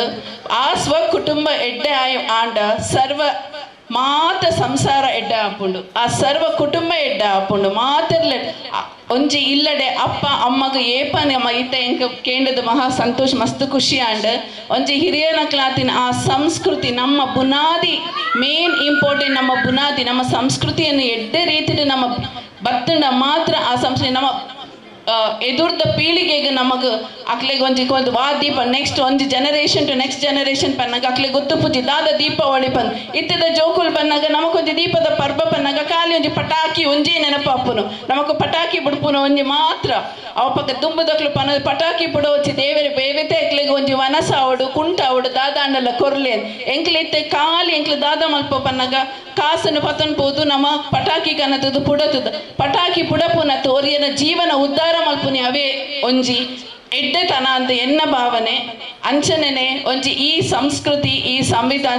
ಆ ಸ್ವ ಕುಟುಂಬ ಎಡ್ಡೆ ಆಂಡ ಸರ್ವ ಮಾತ ಸಂಸಾರ ಎಡ್ಡೆ ಆಪುಂಡು ಆ ಸರ್ವ ಕುಟುಂಬ ಎಡ್ಡೆ ಆಪುಂಡು ಮಾತೆರ್ಲ ಒಂಜಿ ಇಲ್ಲಡೆ ಅಪ್ಪ ಅಮ್ಮಗ ಏಪನೆ ಅಮ್ಮ ಇತ್ತ ಎಂಕ ಕೇಂದ್ರದ ಮಹಾ ಸಂತೋಷ ಮಸ್ತ್ ಖುಷಿ ಆಂಡ್ ಒಂಜಿ ಹಿರಿಯನ ಕ್ಲಾತಿನ ಆ ಸಂಸ್ಕೃತಿ ನಮ್ಮ ಬುನಾದಿ ಮೇನ್ ಇಂಪಾರ್ಟೆಂಟ್ ನಮ್ಮ ಬುನಾದಿ ನಮ್ಮ ಸಂಸ್ಕೃತಿಯನ್ನು ಎಡ್ಡೆ ರೀತಿಯಲ್ಲಿ ನಮ್ಮ ಬತ್ತಂಡ ಮಾತ್ರ ಆ ಸಂಸ್ಕೃತಿ ನಮ್ಮ ಎದುರ್ದ ಪೀಳಿಗೆಗೆ ನಮಗ್ ಅಕ್ಲೆಗ್ ಒಂಜಿ ಒಂದು ವಾ ದೀಪ ನೆಕ್ಸ್ಟ್ ಒಂಜಿ ಜನರೇಷನ್ ಟು ನೆಕ್ಸ್ಟ್ ಜನರೇಷನ್ ಪನ್ನಾಗ ಅಕ್ಲೆ ಗೊತ್ತು ಪೂಜಿ ದಾದ ದೀಪಾವಳಿ ಪನ್ ಇತ್ತದ ಜೋಕುಲ್ ಪನ್ನಾಗ ನಮಕೊಂಜಿ ದೀಪದ ಪರ್ಬ ಪನ್ನಾಗ ಖಾಲಿ ಒಂಜಿ ಪಟಾಕಿ ಒಂಜಿ ನೆನಪಾಪುನು ನಮಕ್ ಪಟಾಕಿ ಬುಡ್ಪುನು ಒಂಜಿ ಮಾತ್ರ ಅವ ಪಕ್ಕ ದುಂಬುದಕ್ಲು ಪನ ಪಟಾಕಿ ಬುಡವಚ್ಚಿ ದೇವರ ಬೇವೆತೆ ಅಕ್ಲೆಗ್ ಒಂಜಿ ವನಸ ಅವಡು ಕುಂಟ ಅವಡು ದಾದಾಂಡಲ ಕೊರ್ಲೇನ್ ಎಂಕ್ಲೆ ಇತ್ತೆ ಖಾಲಿ ಎಂಕ್ಲೆ ದಾದ ಮಲ್ಪ ಪನ್ನಾಗ ಕಾಸನ್ನು ಪತನ್ ಪೋದು ನಮ್ಮ ಪಟಾಕಿ ಕನತದು ಪುಡತದ ಪಟಾಕಿ ಪುಡಪುನ ತೋರಿಯನ ಜೀವನ ಉದ್ಧಾರ ಮಲ್ಪುನಿ ಅವೇ ಒಂಜಿ ಎಡ್ಡೆತನ ಅಂತ ಎನ್ನ ಭಾವನೆ. ಅಂಚನೆನೆ ಒಂಜಿ ಈ ಸಂಸ್ಕೃತಿ ಈ ಸಂವಿಧಾನ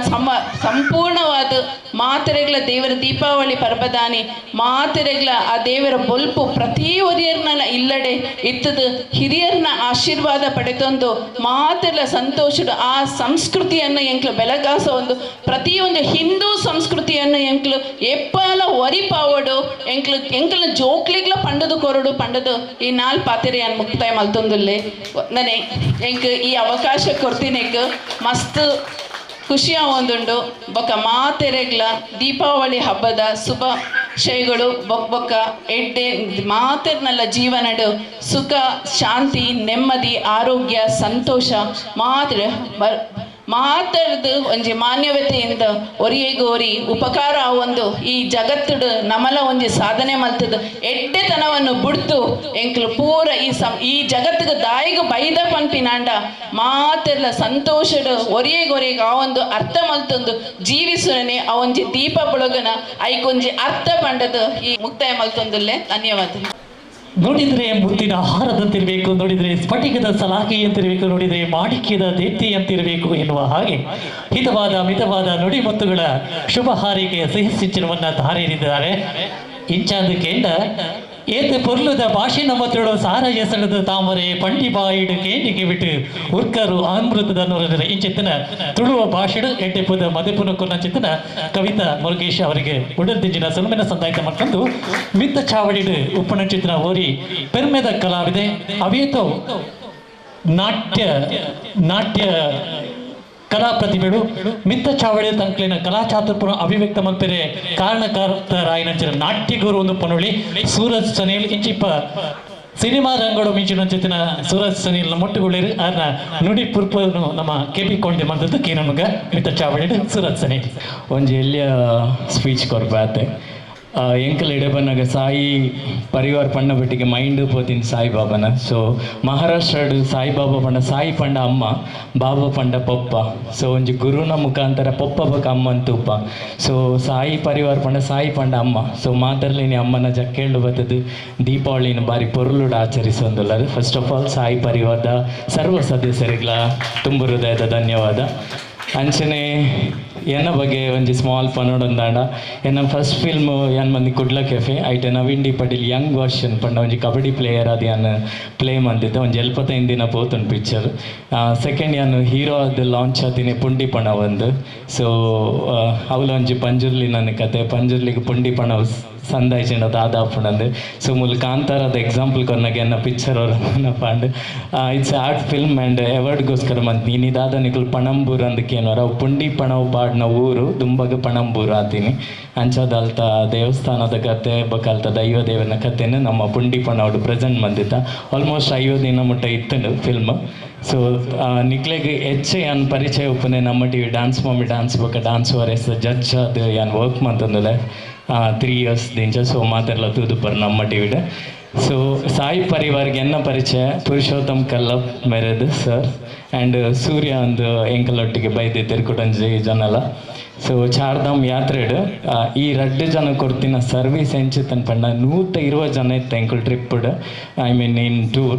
ಸಂಪೂರ್ಣವಾದ ಮಾತೆರೆಗ್ಲ ದೇವರ ದೀಪಾವಳಿ ಪರ್ಬದಾನಿ ಮಾತೆರೆಗ್ಲ ಆ ದೇವರ ಬೊಲ್ಪು ಪ್ರತಿ ಒರಿಯರ್ನ ಇಲ್ಲಡೆ ಇತ್ತದ ಹಿರಿಯರ್ನ ಆಶೀರ್ವಾದ ಪಡೆತೊಂದು ಮಾತೆರ್ಲ ಸಂತೋಷದ ಆ ಸಂಸ್ಕೃತಿಯನ್ನು ಎಂಕ್ಲು ಬೆಳಗಾಸ ಒಂದು ಪ್ರತಿಯೊಂದು ಹಿಂದೂ ಸಂಸ್ಕೃತಿಯನ್ನು ಎಂಕ್ಲು ಎಪ್ಪಾಲ ಒರಿಪಾವಡು ಎಂಕ್ಲು ಎಂಕ್ಲ ಜೋಕ್ಲಿಗ್ಲ ಪಂಡದು ಕೊರಡು ಪಂಡದು ಈ ನಾಲ್ ಪಾತೆರೆಯನ್ನು ಮುಕ್ತಾಯ ಮಲ್ತೊಂದುಲ್ಲೆ. ನನೆ ಎಂಕ್ ಈ ಅವಕಾಶ ಕೊಡ್ತೀನೆಕ್ ಮಸ್ತ್ ಖುಷಿಯ ಒಂದುಂಡು. ಬೊಕ್ಕ ಮಾತೆರೆಗ್ಲ ದೀಪಾವಳಿ ಹಬ್ಬದ ಶುಭಾಶಯಗಳು. ಬೊಕ್ಕ ಎಡ್ಡೆ ಮಾತೆರ್ನಲ್ಲ ಜೀವನಡು ಸುಖ ಶಾಂತಿ ನೆಮ್ಮದಿ ಆರೋಗ್ಯ ಸಂತೋಷ ಮಾತ್ರ ಮಾತರ್ದು ಒಂಜಿ ಮಾನ್ಯವತೆಯಿಂದ ಒರಿಯೆಗೋರಿ ಉಪಕಾರ ಒಂದು ಈ ಜಗತ್ತುಡು ನಮಲ ಒಂಜಿ ಸಾಧನೆ ಮಲ್ತದ ಎಡ್ಡೆತನವನ್ನು ಬುಡ್ತು ಎಂಕ್ಲು ಪೂರ ಈ ಜಗತ್ತಿಗೆ ದಾಯಿಗ ಬೈದ ಪನ್ಪಿನಾಂಡ ಮಾತೆರ್ಲ ಸಂತೋಷಡು ಒರಿಯೆಗೊರಿಯಗ ಆ ಒಂದು ಅರ್ಥ ಮಲ್ತೊಂದು ಜೀವಿಸುವನೆ ಆ ಒಂಜಿ ದೀಪ ಬುಳಗನ ಐಕೊಂಜಿ ಅರ್ಥ ಪಂಡದು ಈ ಮುಕ್ತಾಯ ಮಲ್ತೊಂದುಲ್ಲೆ. ಧನ್ಯವಾದ. ನೋಡಿದರೆ ಮುತ್ತಿನ ಹಾರದಂತಿರಬೇಕು, ನೋಡಿದರೆ ಸ್ಫಟಿಕದ ಸಲಾಕೆಯಂತಿರಬೇಕು, ನೋಡಿದರೆ ಮಾಣಿಕ್ಯದ ದೀಪ್ತಿಯಂತಿರಬೇಕು ಎನ್ನುವ ಹಾಗೆ ಹಿತವಾದ ಮಿತವಾದ ನುಡಿಮುತ್ತುಗಳ ಶುಭ ಹಾರೈಕೆಯ ಸಿಹಿ ಸಿಂಚನವನ್ನು ಧಾರೆಯರಿದ್ದಾರೆ. ಇಂಚಾಂದು ಕೇಂದ್ರ ಏತ ಪೊರ್ಲುದ ಭಾಷೆ ನಮ್ಮ ತಿಳು ಸಾರ ಎಸಳದ ತಾಮರೆ ಪಂಡಿ ಬಾಯಿಡು ಕೇಂಡಿಗೆ ಬಿಟ್ಟು ಉರ್ಕರು ಅಮೃತದ ನೂರರ ಇಂಚಿತ್ತನ ತುಳುವ ಭಾಷೆಡು ಎಡ್ಡೆಪುದ ಮದೆಪುನ ಕೊನ್ನಚಿತ್ತನ ಕವಿತಾ ಮುರುಗೇಶ್ ಅವರಿಗೆ ಉಡಲ್ದಿಂಜಿನ ಸುಲುಮಿನ ಸಂದಾಯತ ಮಾಡ್ಕೊಂಡು ಮಿತ್ತ ಚಾವಡಿಡು ಉಪ್ಪಣಚಿತ್ತನ ಓರಿ ಪೆರ್ಮೆದ ಕಲಾವಿದೆ ಅವೇತೋ ನಾಟ್ಯ ನಾಟ್ಯ ಕಲಾ ಪ್ರತಿಭೆಳು ಮಿತ್ತ ಚಾವಡಿ ತಂಕ್ಲಿನ ಕಲಾ ಚಾತುರ್ಪುರ ಅಭಿವ್ಯಕ್ತ ಮಲ್ಪೆರೆ ಕಾರಣಕರ್ತರಾಯಿನಂಚಿನ ನಾಟ್ಯ ಗುರು ಒಂದು ಪನೊಳಿ ಸೂರಜ್ ಸನಿಲ್ ಇಂಚಿಪ್ಪ ಸಿನಿಮಾ ರಂಗಡು ಮಿಂಚಿನಂಚಿನ ಸೂರಜ್ ಸನಿಲ್ ಮೊಟ್ಟುಗುಳಿರು ಆರ್ನ ನುಡಿ ಪುರ್ಪನು ನಮ್ಮ ಕೆಪಿ ಕೊಂಡೆ ಮಂದದ್ದು ಕೇನಮಗ ಮಿತ್ತ ಚಾವಡಿ ಸೂರಜ್ ಸನಿಲ್. ಒಂಜಿ ಎಲ್ಲಿಯ ಸ್ಪೀಚ್ ಕೊರ್ಪಾತೆ ಎಂಕಲ್ ಇಡೆ ಬನ್ನಾಗ ಸಾಯಿ ಪರಿವಾರ ಪಣ್ಣ ಬೆಟ್ಟಿಗೆ ಮೈಂಡ್ ಪೋತಿನ ಸಾಯಿಬಾಬಾನ. ಸೊ ಮಹಾರಾಷ್ಟ್ರಡು ಸಾಯಿಬಾಬಾ ಪಂಡ ಸಾಯಿ ಪಂಡ ಅಮ್ಮ, ಬಾಬಾ ಪಂಡ ಪೊಪ್ಪ. ಸೊ ಒಂಜಿ ಗುರುನ ಮುಖಾಂತರ ಪೊಪ್ಪ ಬೊಕ ಅಮ್ಮನ ತೂಪ. ಸೊ ಸಾಯಿ ಪರಿವಾರ ಪಂಡ ಸಾಯಿ ಪಂಡ ಅಮ್ಮ. ಸೊ ಮಾತರ್ಲಿನಿ ಅಮ್ಮನ ಜಕ್ಕೇಳು ಬತ್ತದು ದೀಪಾವಳಿನ ಬಾರಿ ಪೊರುಲುಡು ಆಚರಿಸೊಂದುಲ್ಲರು. ಫಸ್ಟ್ ಆಫ್ ಆಲ್ ಸಾಯಿ ಪರಿವಾರದ ಸರ್ವ ಸದಸ್ಯರಿಗಳ ತುಂಬು ಹೃದಯದ ಧನ್ಯವಾದ. ಅಂಚನೆ ಎನ್ನ ಬಗ್ಗೆ ಒಂಜಿ ಸ್ಮಾಲ್ ಪನೋಡೊಂದಾಂಡ ಎನ್ನ ಫಸ್ಟ್ ಫಿಲ್ಮ್ ಯಾನ್ ಮಂದಿ ಕುಡ್ಲ ಕೆಫೆ ಐಟೆ Naveen D Patil young version ಪಂಡ ಒಂಜಿ ಕಬಡ್ಡಿ ಪ್ಲೇಯರ್ ಅದು ಯಾನ್ ಪ್ಲೇ ಮಂದಿದ್ದೆ ಒಂಜಿ 75 ದಿನ ಪೋತುಂಡು ಪಿಕ್ಚರ್. ಸೆಕೆಂಡ್ ಯಾನ್ ಹೀರೋ ಅದು ಲಾಂಚ್ ಆತಿನಿ ಪುಂಡಿ ಪಣವ್ ಒಂದು. ಸೊ ಅವಲ ಒಂಜಿ ಪಂಜುರ್ಲಿ ನನ್ನ ಕತೆ, ಪಂಜುರ್ಲಿಗೆ ಪುಂಡಿ ಪಣವ್ ಸಂದಾಯ್ಚಿಂಡ ದಾದಾಪುಣಂದು. ಸೊ ಮೂಲು ಕಾಂತಾರದ ಎಕ್ಸಾಂಪಲ್ ಕೊರ್ನಾಗ ಎನ್ನ ಪಿಕ್ಚರ್ ಅವ್ರ ಪಂಡ್ it's art film and ಅವಾರ್ಡ್ಗೋಸ್ಕರ ಮಂತ್ ನೀನು ದಾದ ನಿಕುಲು ಪಣಂಬೂರು ಅಂದಕ್ಕೇನೋರ ಅವು ಪುಂಡಿ ಪಣವು ಪಾಡ್ನ ಊರು ದುಂಬಗ ಪಣಂಬೂರು ಆತೀನಿ. ಅಂಚದ ಅಲ್ತ ದೇವಸ್ಥಾನದ ಕತೆ ಬೊಕ ಅಲ್ತ ದೈವ ದೇವನ ಕತೆನ ನಮ್ಮ ಪುಂಡಿ ಪಣವುಡು ಪ್ರೆಸೆಂಟ್ ಬಂದಿದ್ದ. ಆಲ್ಮೋಸ್ಟ್ 50 ದಿನ ಮುಟ್ಟ ಇತ್ತಂಡು ಫಿಲ್ಮ್. ಸೊ ನಿಕ್ಲೆಗ್ ಹೆಚ್ಚೆ ಯಾನ್ ಪರಿಚಯ ಉಪ್ಪುನೆ ನಮ್ಮ ಟಿವಿ ಡಾನ್ಸ್ ಮಮ್ಮಿ ಡಾನ್ಸ್ ಬೊಕ ಡಾನ್ಸ್ ವರೆಸ್ ಜಡ್ಜ್ ಅದು ಯಾನ್ ವರ್ಕ್ ಮಂತಂದುಲೆ 3 ಇಯರ್ಸ್ ದಿಂಚ. ಸೊ ಮಾತೆರ್ಲ ತೂದುಪರ್ ನಮ್ಮ ಟಿವಿಡ್. ಸೊ ಸಾಯಿ ಪರಿವಾರ್ಗೆ ಎನ್ನ ಪರಿಚಯ ಪುರುಷೋತ್ತಮ್ ಕಲ್ಲಪ್ ಮೆರೆದು ಸರ್ ಆ್ಯಂಡ್ ಸೂರ್ಯ ಒಂದು ಎಂಕಲೊಟ್ಟಿಗೆ ಬೈದಿದ್ದರು ಕುಟಂಜಿ ಜನಲ. ಸೊ ಚಾರ್ಧಾಮ್ ಯಾತ್ರೆಡ್ ಈ ರಡ್ಡು ಜನ ಕೊಡ್ತಿನ ಸರ್ವಿಸ್ ಎಂಚಿತ್ತನ್ ಪಂಡ 120 ಜನ ಇತ್ತು ಎಂಕುಲ್ ಟ್ರಿಪ್ಪುಡ್, I mean in tour.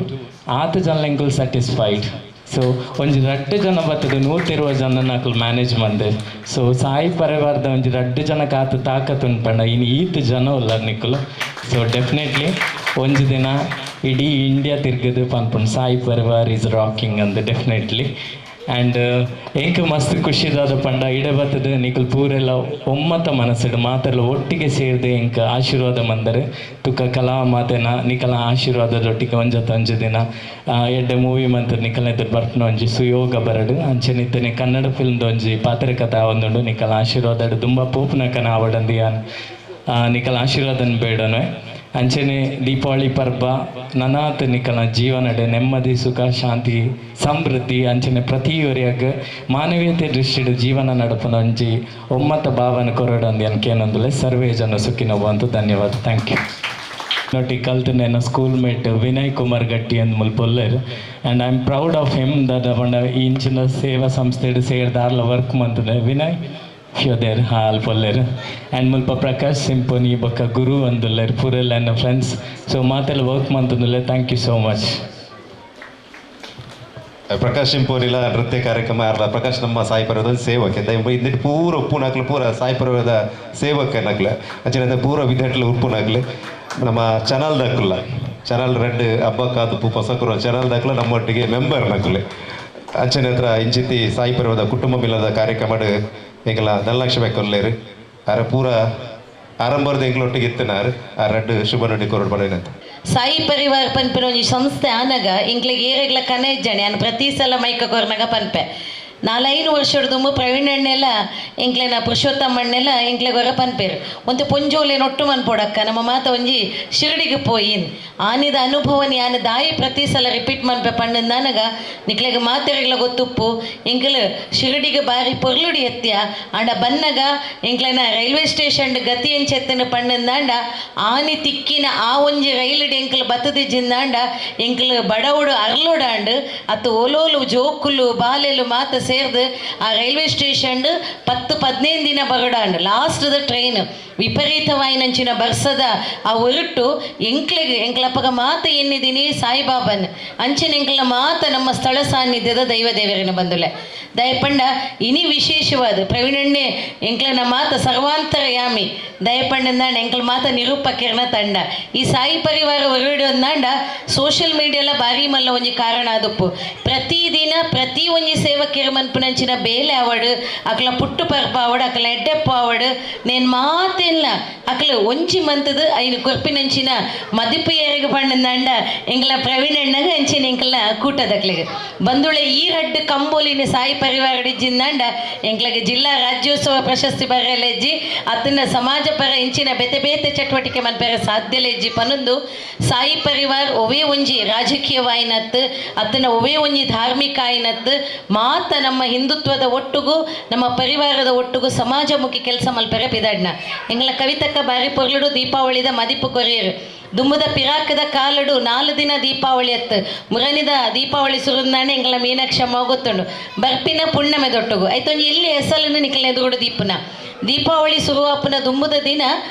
ಆತ ಜನ ಎಂಕುಲ್ ಸ್ಯಾಟಿಸ್ಫೈಡ್. ಸೊ ಒಂಜಿ ರಡ್ಡು ಜನ ಬರ್ತದೆ 120 ಜನ ಅಕುಲು ಮ್ಯಾನೇಜ್ ಮಂದೆ. ಸೊ ಸಾಯಿ ಪರಿವಾರದ ಒಂಜಿ ರಡ್ಡು ಜನಕ್ಕೆ ಆತ ತಾಕತ್ ಉಂಟು ಇನ್ನು ಈತ ಜನ ಉಲ್ಲ ನಿಕ್ಕುಲು. ಸೊ ಡೆಫಿನೆಟ್ಲಿ ಒಂಜಿ ದಿನ ಇಡೀ ಇಂಡಿಯಾ ತಿರ್ಗದು ಪನ್ಪುಂಡು ಸಾಯಿ ಪರಿವಾರ್ is rocking ಅಂದ್ ಡೆಫಿನೆಟ್ಲಿ. ಆ್ಯಂಡ್ ಎಂಕ್ ಮಸ್ತ್ ಖುಷಿದಾದ ಪಂಡ ಇಡೆ ಬರ್ತದೆ ನಿಕುಲು ಪೂರೆಲ್ಲ ಒಮ್ಮತ ಮನಸ್ಸುಡು ಮಾತೆಲ್ಲ ಒಟ್ಟಿಗೆ ಸೇರಿದೆ ಎಂಕ್ ಆಶೀರ್ವಾದ ಮಂದರೆ ತುಕ್ಕ ಕಲಾ ಮಾತೆನ ನಿಕಲ ಆಶೀರ್ವಾದದೊಟ್ಟಿಗೆ ಒಂಜತ್ತ ಒಂಜಿ ದಿನ ಎಡ್ಡೆ ಮೂವಿ ಮಂತ್ ನಿಕಲ ಎದುರು ಬರ್ಪುನ ಒಂಜಿ ಸುಯೋಗ ಬರಡು. ಅಂಚೆನಿತ್ತನೆ ಕನ್ನಡ ಫಿಲ್ಮ್ದ ಒಂಜಿ ಪಾತ್ರ ಕಥೆ ಒಂದುಂಡು ನಿಕಲ ಆಶೀರ್ವಾದ ದುಂಬ ಪೋಪುನಕನ ಆವಡಂದು ಯಾನ್ ನಿಕಲ ಆಶೀರ್ವಾದನ ಬೇಡನೆ. ಅಂಚನೆ ದೀಪಾವಳಿ ಪರ್ಬ ನನಾತ್ ನಿಕಲ ಜೀವನಡೆ ನೆಮ್ಮದಿ ಸುಖ ಶಾಂತಿ ಸಮೃದ್ಧಿ ಅಂಚನೆ ಪ್ರತಿಯೊರಿಯಾಗ ಮಾನವೀಯತೆ ದೃಷ್ಟಿಡು ಜೀವನ ನಡಪುನ ಒಂಜಿ ಒಮ್ಮತ ಭಾವನ ಕೊರಡಂದು ಅನ್ಕೇನಂದುಲೆ ಸರ್ವೇ ಜನ ಸುಖಿನೋಬ ಅಂತ ಧನ್ಯವಾದ. Thank you. ನೋಟಿ ಕಲ್ತು ನನ್ನ ಸ್ಕೂಲ್ ಮೇಟ್ ವಿನಯ್ ಕುಮಾರ್ ಗಟ್ಟಿ ಅಂದ್ ಮುಲ್ಪೊಲ್ಲೆರ್ and I am proud of him ದಾದ ಪಂಡ ಈ ಇಂಚಿನ ಸೇವಾ ಸಂಸ್ಥೆಡ್ ಸೇರ್ದಾರ್ಲ ವರ್ಕ್ ಮಂತದೆ. ವಿನಯ್ ಫ್ಯೋದೇರ್ ಹಾಂ ಅಲ್ಪೊಲ್ಲೆರ್ ಆ್ಯಂಡ್ ಮುಲ್ಪ ಪ್ರಕಾಶ್ ಸಿಂಪೋನಿ ಬೊಕ್ಕ ಗುರು ಅಂದುಲ್ಲೆರ್ ಪೂರೆಲ್ಲ ಎನ್ನ ಫ್ರೆಂಡ್ಸ್. ಸೊ ಮಾತೆಲ್ಲ ವರ್ಕ್ ಮಂತಂದುಲ್ಲೆ. Thank you so much. Prakash ಸಿಂಪೋನಿಲ ನೃತ್ಯ ಕಾರ್ಯಕ್ರಮ ಅರ್ಲ ಪ್ರಕಾಶ್ ನಮ್ಮ ಸಾಯಿ ಪರಿವಾರದ ಸೇವಕ ಇಂದಿಟ್ಟು ಪೂರ ಉಪ್ಪುನಾಕ್ಲು ಪೂರ ಸಾಯಿ ಪರಿವಾರದ ಸೇವಕ ನಕ್ಲೆ ಅಂಚಿನ ಪೂರ ವಿದ್ಯಾರ್ಥಿಗಳು ಉಪ್ಪುನಾಕ್ಲೆ ನಮ್ಮ ಚಾನಲ್ ದಾಕುಲ್ಲ ಚಾನಲ್ ರೆಡ್ ಹಬ್ಬಕ್ಕಾದ ಪೂ ಹೊಸಕುರು ಚಾನಲ್ ದಾಕುಲ ನಮ್ಮೊಟ್ಟಿಗೆ ಮೆಂಬರ್ ನಕುಲೆ ಅಂಚನೆ ಹತ್ರ ಇಂಚಿತಿ ಸಾಯಿ ಪರಿವಾರದ ಕುಟುಂಬ ಮಿಲನದ ಕಾರ್ಯಕ್ರಮ ಎಂಕಲ ಧನಲಕ್ಷ್ಮಿ ಕೊಲ್ಲೇರು ಆರ ಪೂರ ಆರಂಭದ ಎಂಕ್ಲೊಟ್ಟಿಗೆ ಇತ್ತನಾರು ಆ ರಡ್ಡು ಶುಭ ನುಡಿ ಕೊರಡು ಪಡೆಯಂತ. ಸಾಯಿ ಪರಿವಾರ ಪನ್ಪಿನ ಒಂಜಿ ಸಂಸ್ಥೆ ಆನಗ ಇಂಕ್ಲೆಗ್ ಏರೆಗ್ಲ ಕನ ಇಜ್ಜಾಣೆ ನಾನು ಪ್ರತಿ ಸಲ ಮೈಕ ಕೊರ್ನಗ ಪನ್ಪೆ 4-5 ವರ್ಷದ ಪ್ರವೀಣ್ ಅಣ್ಣೆಲ್ಲ ಎಂಕ್ಲೆನ ಪುರುಷೋತ್ತಮ ಅಣ್ಣೆಲ್ಲ ಎಂಕ್ಲೆ ಗೊರ ಪನ್ಪೇರು ಒಂತೆ ಪೊಂಜೋಲೆ ನೊಟ್ಟು ಮನ್ಪೊಡಕ್ಕ ನಮ್ಮ ಮಾತ ಒಂಜಿ ಶಿರಡಿಗೆ ಪೋಯಿನ್ ಆನಿದ ಅನುಭವನ ಯಾನ ದಾಯಿ ಪ್ರತಿ ಸಲ ರಿಪೀಟ್ ಮನ್ಪೆ ಪಂಡ ನನಗ ನಿಕ್ಲೆಗ್ ಮಾತೆರೆಗ್ಲ ಗೊತ್ತುಪ್ಪು ಎಂಕ್ಲು ಶಿರಡಿಗೆ ಬಾರಿ ಪೊರ್ಲುಡಿ ಎತ್ಯ ಆಂಡ ಬನ್ನಗ ಎಂಕ್ಲೆನ ರೈಲ್ವೆ ಸ್ಟೇಷನ್ ಗತಿ ಎಂಚೆತ್ತನ ಪಂಡಂದಾಂಡ ಆನಿ ತಿಕ್ಕಿನ ಆ ಒಂಜಿ ರೈಲುಡಿ ಎಂಕ್ಲು ಬತ್ತದಿಜ್ಜಿಂದಾಂಡ ಎಂಕ್ಲು ಬಡವುಡು ಅರ್ಲೋಡಾಂಡ್ ಅತ್ತು ಓಲೋಲು ಜೋಕುಲು ಬಾಲೆಲು ಮಾತ ಸೇರ್ದು ಆ ರೈಲ್ವೆ ಸ್ಟೇಷನ್ 10-15 ದಿನ ಬರಡಾಂಡ್ ಲಾಸ್ಟ್ the train ವಿಪರೀತವಾಯಿನಂಚಿನ ಬರ್ಸದ ಆ ಒರಟು ಎಂಕ್ಲೆಗ್ ಎಂಕ್ಲಪ್ಪಗ ಮಾತ ಎನ್ನಿದ್ದೀನಿ ಸಾಯಿಬಾಬನ್ ಅಂಚಿನ ಎಂಕ್ಲ ಮಾತ ನಮ್ಮ ಸ್ಥಳ ಸಾನ್ನಿಧ್ಯದ ದೈವ ದೇವರಿನ ಬಂದುಲೆ ದಯಪಂಡ ಇನಿ ವಿಶೇಷವಾದ ಪ್ರವೀಣಣ್ಣೆ ಎಂಕ್ಲನ ಮಾತ ಸರ್ವಾಂತರ ಯಾಮಿ ದಯಪಂಡಂದಾಂಡ ಎಂಕ್ಲ ಮಾತ ನಿರೂಪಕಿರಣ ತಂಡ ಈ ಸಾಯಿ ಪರಿವಾರ ಹೊರಡುವಂದಾಂಡ ಸೋಷಿಯಲ್ ಮೀಡಿಯಾಲ ಬಾರಿ ಮಲ್ಲ ಒಂಜಿ ಕಾರಣ ಆದುಪ್ಪು ಪ್ರತಿದಿನ ಪ್ರತಿ ಒಂಜಿ ಸೇವಕಿರ ಮನ್ಪುನಂಚಿನ ಬೇಲೆ ಆವಡು ಅಕ್ಲ ಪುಟ್ಟು ಪರ್ಪ ಆವಡು ಅಕ್ಲ ಎಡ್ಡೆಪ್ಪ ಆವಡು ನೇನ್ ಮಾತೆಲ್ಲ ಅಕ್ಲ ಒಂಜಿ ಮಂತದ ಐನು ಕೊರ್ಪಿನಂಚಿನ ಮದಿಪು ಏರಿಗೆ ಪಂಡಂದಾಂಡ ಎಂಕ್ಲ ಪ್ರವೀಣಣ್ಣಗ ಅಂಚಿನ ಎಂಕ್ಲ ಕೂಟದಕ್ಲಿಗೆ ಬಂದುಳೆ ಈ ರಡ್ಡು ಕಂಬೋಲಿನ ಸಾಯಿ ಪರಿವಾರ ಜಿಂದಾಂಡ ಎಂಕ್ಲಗೆ ಜಿಲ್ಲಾ ರಾಜ್ಯೋತ್ಸವ ಪ್ರಶಸ್ತಿ ಬರಲೆಜ್ಜಿ ಅತನ ಸಮಾಜ ಪರ ಇಂಚಿನ ಬೇತೆ ಬೇತೆ ಚಟುವಟಿಕೆ ಮನ್ಪೆರೆ ಸಾಧ್ಯಲೆಜ್ಜಿ ಪನೊಂದು ಸಾಯಿ ಪರಿವಾರ ಒವೇ ಒಂಜಿ ರಾಜಕೀಯವಾಯಿನತ್ ಅತನ ಒವೇ ಒಂಜಿ ಧಾರ್ಮಿಕ ಆಯಿನತ್ ಮಾತ ನಮ್ಮ ಹಿಂದುತ್ವದ ಒಟ್ಟುಗು ನಮ್ಮ ಪರಿವಾರದ ಒಟ್ಟುಗು ಸಮಾಜಮುಖಿ ಕೆಲಸ ಮಲ್ಪೆರೆ ಪಿದಾಡ್ನ ಎಂಗ್ಲ ಕವಿತಕ್ಕ ಬಾರಿ ಪೊರ್ಲುಡು ದೀಪಾವಳಿದ ಮದಿಪು ಕೊರಿಯರು ದುಮ್ಮದ ಪಿರಾಕದ ಕಾಲಡು 4 ದಿನ ದೀಪಾವಳಿ ಅತ್ತು ಮುರನಿದ ದೀಪಾವಳಿ ಸುರುಂದಾಣೆ ಎಂಕಲ ಮೀನಾಕ್ಷಮ್ಮ ಗೊತ್ತುಂಡು ಬರ್ಪಿನ ಪುಣ್ಣಮೆ ದೊಟ್ಟುಗು ಐತೊಂಜಿ ಇಲ್ಲಿ ಹೆಸಲನ್ನು ನಿಕಲ ಎದುರುಡು ದೀಪನ ದೀಪಾವಳಿ ಸುರುವಾಪುನ ದುಂಬುದ ದಿನ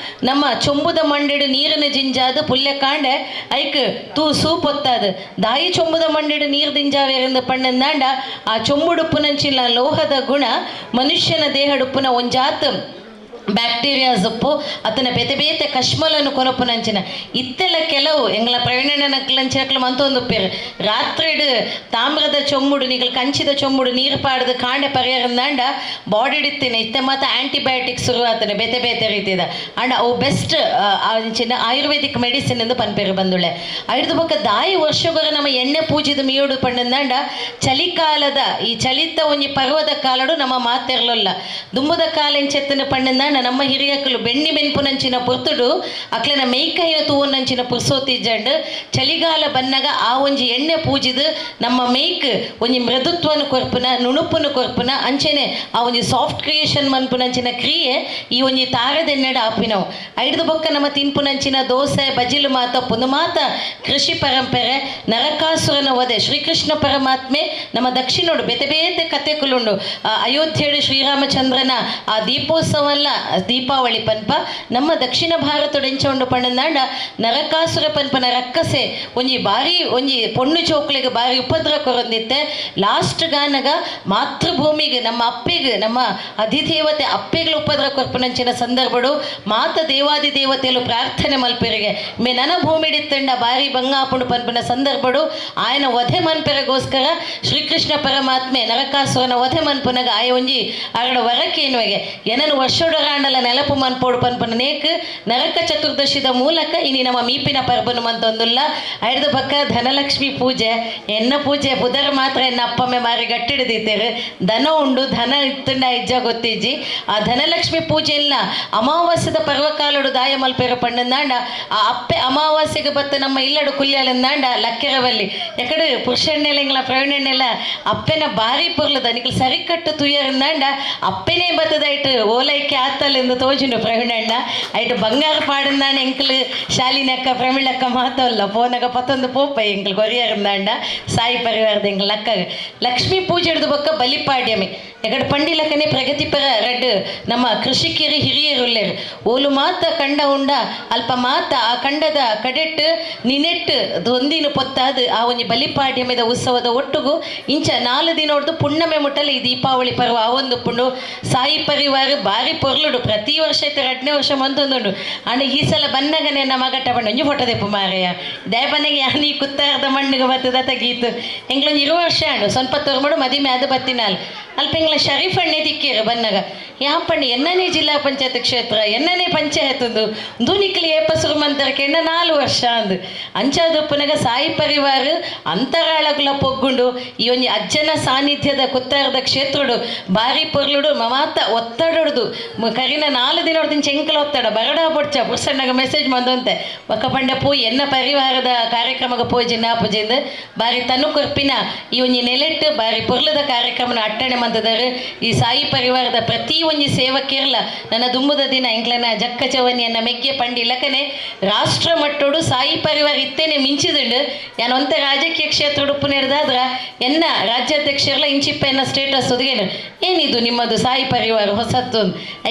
ನಮ್ಮ ಚೊಂಬುದ ಮಂಡೆಡು ನೀರಿನ ಜಿಂಜಾದ ಪುಲ್ಯ ಕಾಂಡೆ ಐಕ್ ತೂ ಸೂಪೊತ್ತಾದ ದಾಯಿ ಚೊಂಬುದ ಮಂಡೆಡು ನೀರು ದಿಂಜಾವೇರಿಂದ ಪಣ್ಣಂದಾಂಡ ಆ ಚೊಂಬುಡುಪ್ಪುನಂಚಿನ ಲೋಹದ ಗುಣ ಮನುಷ್ಯನ ದೇಹಡುಪ್ಪುನ ಒಂಜಾತ್ ಬ್ಯಾಕ್ಟೀರಿಯಾಸ್ ಉಪ್ಪು ಅತನ ಬೇತೆ ಬೇತೆ ಕಶ್ಮಲನ್ನು ಕೊನೊಪ್ಪುನಂಚಿನ ಇತ್ತೆಲ್ಲ ಕೆಲವು ಎಂಗ್ಲ ಪ್ರವೀಣನಕ್ಲಂಚಿನಕ್ಲ ಮಂತೊಂದು ಉಪ್ಪೇರು ರಾತ್ರಿಡು ತಾಮ್ರದ ಚೊಂಬುಡು ನಿಗಲ್ ಕಂಚಿದ ಚೊಂಬುಡು ನೀರು ಪಾಡ್ದು ಕಾಂಡೆ ಪರಿಯರಂದಾಂಡ ಬಾಡಿಡಿತ್ತೇನೆ ಇತ್ತೆ ಮಾತ ಆಂಟಿಬಯೋಟಿಕ್ಸ್ ಶುರು ಆತನೆ ಬೇತೆ ಬೇತೆ ರೀತಿದ ಅಂಡ ಅವು ಬೆಸ್ಟ್ ಅಂಚಿನ ಆಯುರ್ವೇದಿಕ್ ಮೆಡಿಸಿನ್ ಎಂದು ಪನ್ಪೇರು ಬಂದುಳೆ. ಐದು ಬೊಕ್ಕ ದಾಯಿ ವರ್ಷಗೊರ ನಮ್ಮ ಎಣ್ಣೆ ಪೂಜಿದ ಮಿಯೋಡು ಪಂಡಂದಾಂಡ ಚಳಿಕಾಲದ ಈ ಚಳಿತ ಒಂಜಿ ಪರ್ವದ ಕಾಲಡು ನಮ್ಮ ಮಾತೆರ್ಲೊಲ್ಲ ದುಂಬುದ ಕಾಲ ಎಂಚೆತ್ತನ ಪಂಡಂದಾಂಡ ನಮ್ಮ ಹಿರಿಯಕಲು ಬೆಣ್ಣಿ ಬೆನ್ಪುನಂಚಿನ ಪೊರ್ತುಡು ಅಕ್ಲೆನ ಮೇಯ್ಕೈನ ತೂವನಂಚಿನ ಪುರ್ಸೋತಿ ಜಂಡ್ ಚಳಿಗಾಲ ಬನ್ನಗ ಆ ಒಂಜಿ ಎಣ್ಣೆ ಪೂಜಿದು ನಮ್ಮ ಮೇಯ್ಕ್ ಒಂಜಿ ಮೃದುತ್ವನು ಕೊರ್ಪುನ ನುಣುಪುನು ಕೊರ್ಪುನ ಅಂಚೆನೆ ಆ ಒಂಜಿ ಸಾಫ್ಟ್ ಕ್ರಿಯೇಷನ್ ಮನ್ಪುನಂಚಿನ ಕ್ರಿಯೆ ಈ ಒಂಜಿ ತಾರದೆಣ್ಣೆಡ ಆಪಿನವು. ಐಡ್ದು ಬೊಕ್ಕ ನಮ್ಮ ತಿನ್ಪುನಂಚಿನ ದೋಸೆ ಬಜಿಲು ಮಾತ ಪುಂದು ಮಾತ ಕೃಷಿ ಪರಂಪರೆ ನರಕಾಸುರನ ವಧೆ ಶ್ರೀಕೃಷ್ಣ ಪರಮಾತ್ಮೆ ನಮ್ಮ ದಕ್ಷಿಣೋಡು ಬೇತೆ ಬೇತೆ ಕತೆಕುಲುಂಡು ಅಯೋಧ್ಯೆಡು ಶ್ರೀರಾಮಚಂದ್ರನ ಆ ದೀಪೋತ್ಸವ ದೀಪಾವಳಿ ಪನ್ಪ ನಮ್ಮ ದಕ್ಷಿಣ ಭಾರತದ ಎಂಚ ಉಂಡು ಪಂಡಂದಾಂಡ ನರಕಾಸುರ ಪನ್ಪನ ರಕ್ಕಸೆ ಒಂಜಿ ಬಾರಿ ಒಂಜಿ ಪೊಣ್ಣು ಚೌಕ್ಲಿಗೆ ಬಾರಿ ಉಪದ್ರ ಕೊರೊಂದಿತ್ತೆ ಲಾಸ್ಟ್ ಗಾನಗ ಮಾತೃಭೂಮಿಗೆ ನಮ್ಮ ಅಪ್ಪೆಗೆ ನಮ್ಮ ಅಧಿದೇವತೆ ಅಪ್ಪೆಗಳು ಉಪದ್ರ ಕೊರ್ಪುನಂಚಿನ ಸಂದರ್ಭಡು ಮಾತ ದೇವಾದಿ ದೇವತೆಲು ಪ್ರಾರ್ಥನೆ ಮಲ್ಪೆರಿಗೆ ಮೇ ನನ ಭೂಮಿಡಿತ್ತಂಡ ಬಾರಿ ಬಂಗಾಪುಂಡು ಪನ್ಪನ ಸಂದರ್ಭಡು ಆಯನ ವಧೆ ಮನ್ಪೆರಗೋಸ್ಕರ ಶ್ರೀಕೃಷ್ಣ ಪರಮಾತ್ಮೆ ನರಕಾಸುರನ ವಧೆ ಮನ್ಪುನಗ ಆಯ ಒಂಜಿ ಅರಡ ವರಕೇನುವೆಗೆ ಏನನ್ನು ವರ್ಷೋಡರಾಂಡಲ ನೆಲಪು ಮನ್ಪೋಡು ಪನ್ಪನ ನೇಕ್ ನರಕ ಚತುರ್ದಶಿದ ಮೂಲಕ ಇನಿ ನಮ್ಮ ಮೀಪಿನ ಪರ್ಬನು ಮಂತೊಂದುಲ್ಲ. ಐಡ್ದ ಬಕ್ಕ ಧನಲಕ್ಷ್ಮಿ ಪೂಜೆ ಎನ್ನ ಪೂಜೆ ಪುದರ್ ಮಾತ್ರ ಎನ್ನ ಅಪ್ಪಮ್ಮೆ ಮಾರಿ ಗಟ್ಟಿಡಿದಿತ್ತೇರು ಧನ ಉಂಡು ಧನ ಇತ್ತಂಡ ಇಜ್ಜ ಗೊತ್ತಿಜ್ಜಿ ಆ ಧನಲಕ್ಷ್ಮಿ ಪೂಜೆ ಇಲ್ಲ ಅಮಾವಾಸ್ಯದ ಪರ್ವಕಾಲಡು ದಾಯ ಮಲ್ಪೆರ ಪಂಡಂದಾಂಡ ಆ ಅಪ್ಪೆ ಅಮಾವಾಸ್ಯೆಗೆ ಬತ್ತ ನಮ್ಮ ಇಲ್ಲಡು ಕುಲ್ಯಾಲಂದಾಂಡ ಲಕ್ಕೆರವಲ್ಲಿ ಎಕಡೆ ಪುರುಷಣ್ಣೆಲ್ಲ ಪ್ರವೀಣಣ್ಣೆಲ್ಲ ಅಪ್ಪೆನ ಬಾರಿ ಪೊರ್ಲದ ನಿಕಲ್ ಸರಿಕಟ್ಟು ತುಯ್ಯರಿಂದಾಂಡ ಅಪ್ಪೆನೇ ಬತ್ತದಾಯ್ತು ಓಲೈಕೆ ಆತಲೆಂದು ತೋಜುಂಡು ಪ್ರವೀಣಣ್ಣ ಐಟು ಬಂಗಾರ ಪಾಡಂದಾಂಡ ಎಂಕಲ್ ಶಾಲಿನಕ್ಕ ಪ್ರಮೀಳಕ್ಕ ಮಾತಲ್ಲ ಪೋನಗ ಪತ್ತೊಂದು ಪೋಪ ಎಂಕಲ್ ಕೊರಿಯರಿಂದಾಂಡ ಸಾಯಿ ಪರಿವಾರದ ಎಂಕಲ್ ಅಕ್ಕ ಲಕ್ಷ್ಮೀ ಪೂಜೆ ಹಿಡಿದು ಬೊಕ್ಕ ಬಲಿಪಾಡ್ಯಮಿ ಎಕಡೆ ಪಂಡಿಲಕ್ಕನೆ ಪ್ರಗತಿಪರ ರಡ್ಡು ನಮ್ಮ ಕೃಷಿಕರು ಹಿರಿಯರುಲ್ಲೇರು ಓಲು ಮಾತ ಕಂಡ ಉಂಡ ಅಲ್ಪ ಮಾತ ಆ ಕಂಡದ ಕಡೆಟ್ಟು ನಿನೆಟ್ಟು ದೊಂದಿನ ಪೊತ್ತಾದು ಆ ಒಂಜಿ ಬಲಿಪಾಡ್ಯಮದ ಉತ್ಸವದ ಒಟ್ಟುಗು ಇಂಚ 4 ದಿನ ಹೊಡೆದು ಪುಣ್ಣಮೆ ಮುಟ್ಟಲೆ ಈ ದೀಪಾವಳಿ ಪರ್ವ ಆ ಒಂದು ಪುಣ್ಣು ಸಾಯಿ ಪರಿವಾರ ಬಾರಿ ಪೊರ್ಲುಡು ಪ್ರತಿ ವರ್ಷ ಐತೆ 2ನೇ ವರ್ಷ ಮಂತೊಂದುಂಡು ಅಂಡ ಈ ಸಲ ಬನ್ನಗನೆ ನಮ್ಮ ಮಗಟ್ಟ ಬಣ್ಣ ಒಂಜಿ ಫೋಟೋ ದೆಪ್ಪು ಮಾರಯ್ಯ ದಯಪನಗೆ ಯಾನಿ ಕುತ್ತಾರದ ಮಣ್ಣಿಗೆ ಬತ್ತದ ತಗೀತು ಎಂಗ್ಲೊಂದು 20 ವರ್ಷ ಅಂಡು ಸ್ವಲ್ಪ ತೋರ್ಮಡು ಮದಿಮೆ ಅದು ಬತ್ತಿನಾಲ್ ಅಲ್ಪ ಎಂಗ್ಲ ಶರೀಫ್ ಅಣ್ಣೆ ತಿಕ್ಕೇರು ಬನ್ನಗ ಯಾಂಪಣ್ಣೆ ಎನ್ನನೇ ಜಿಲ್ಲಾ ಪಂಚಾಯತ್ ಕ್ಷೇತ್ರ ಎನ್ನನೇ ಪಂಚಾಯತ್ ಒಂದು ದೂನಿಕ್ಲಿ ಏಪಸುರು ಮಂತರಕ್ಕೆ ಎಣ್ಣ 4 ವರ್ಷ ಅಂದು ಅಂಚಾದಪ್ಪನಗ ಸಾಯಿ ಪರಿವಾರ ಅಂತರಾಳಗುಲ ಪೊಗ್ಗುಂಡು ಈ ಒಂಜಿ ಅಜ್ಜನ ಸಾನ್ನಿಧ್ಯದ ಕುತ್ತಾರದ ಕ್ಷೇತ್ರಡು ಬಾರಿ ಪೊರ್ಲುಡು ಮಾತ ಒತ್ತಡೊಡ್ದು ಕರಿನ 4 ದಿನ ಹೊಡ್ದಿನ ಚೆಂಕಲ ಒತ್ತಡ ಬರಡ ಪೊಡ್ಚ ಪುರ್ಸಣ್ಣಗ ಮೆಸೇಜ್ ಬಂದಂತೆ ಒಕ್ಕ ಪಂಡ ಪೂ ಎನ್ನ ಪರಿವಾರದ ಕಾರ್ಯಕ್ರಮಗ ಪೂಜೆ ನಾಪುಜಿಂದ ಬಾರಿ ತನು ಕೊರ್ಪಿನ ಈ ಒಂಜಿ ನೆಲೆಟ್ಟು ಬಾರಿ ಪೊರ್ಲದ ಕಾರ್ಯಕ್ರಮನ ಅಟ್ಟಣೆ ಮಂತದಾರು ಈ ಸಾಯಿ ಪರಿವಾರದ ಪ್ರತಿ ಒಂಜಿ ಸೇವಕಿರ್ಲ ನನ್ನ ದುಂಬುದ ದಿನ ಎಂಕ್ಲನ ಜಕ್ಕ ಚವನಿಯನ್ನ ಮೆಗ್ಗೆ ಪಂಡಿ ಲಕನೆ ರಾಷ್ಟ್ರ ಮಟ್ಟೋಡು ಸಾಯಿ ಪರಿವಾರ ಇತ್ತೇನೆ ಮಿಂಚಿದುಂಡು ನಾನು ಒಂತ ರಾಜಕೀಯ ಕ್ಷೇತ್ರ ಉಡುಪು ನೆಡ್ದಾದ್ರ ಎನ್ನ ರಾಜ್ಯಾಧ್ಯಕ್ಷರ್ಲ ಇಂಚಿಪ್ಪ ಎನ್ನ ಸ್ಟೇಟಸ್ ಒದಗೇನು ಏನಿದು ನಿಮ್ಮದು ಸಾಯಿ ಪರಿವಾರ ಹೊಸತ್ತು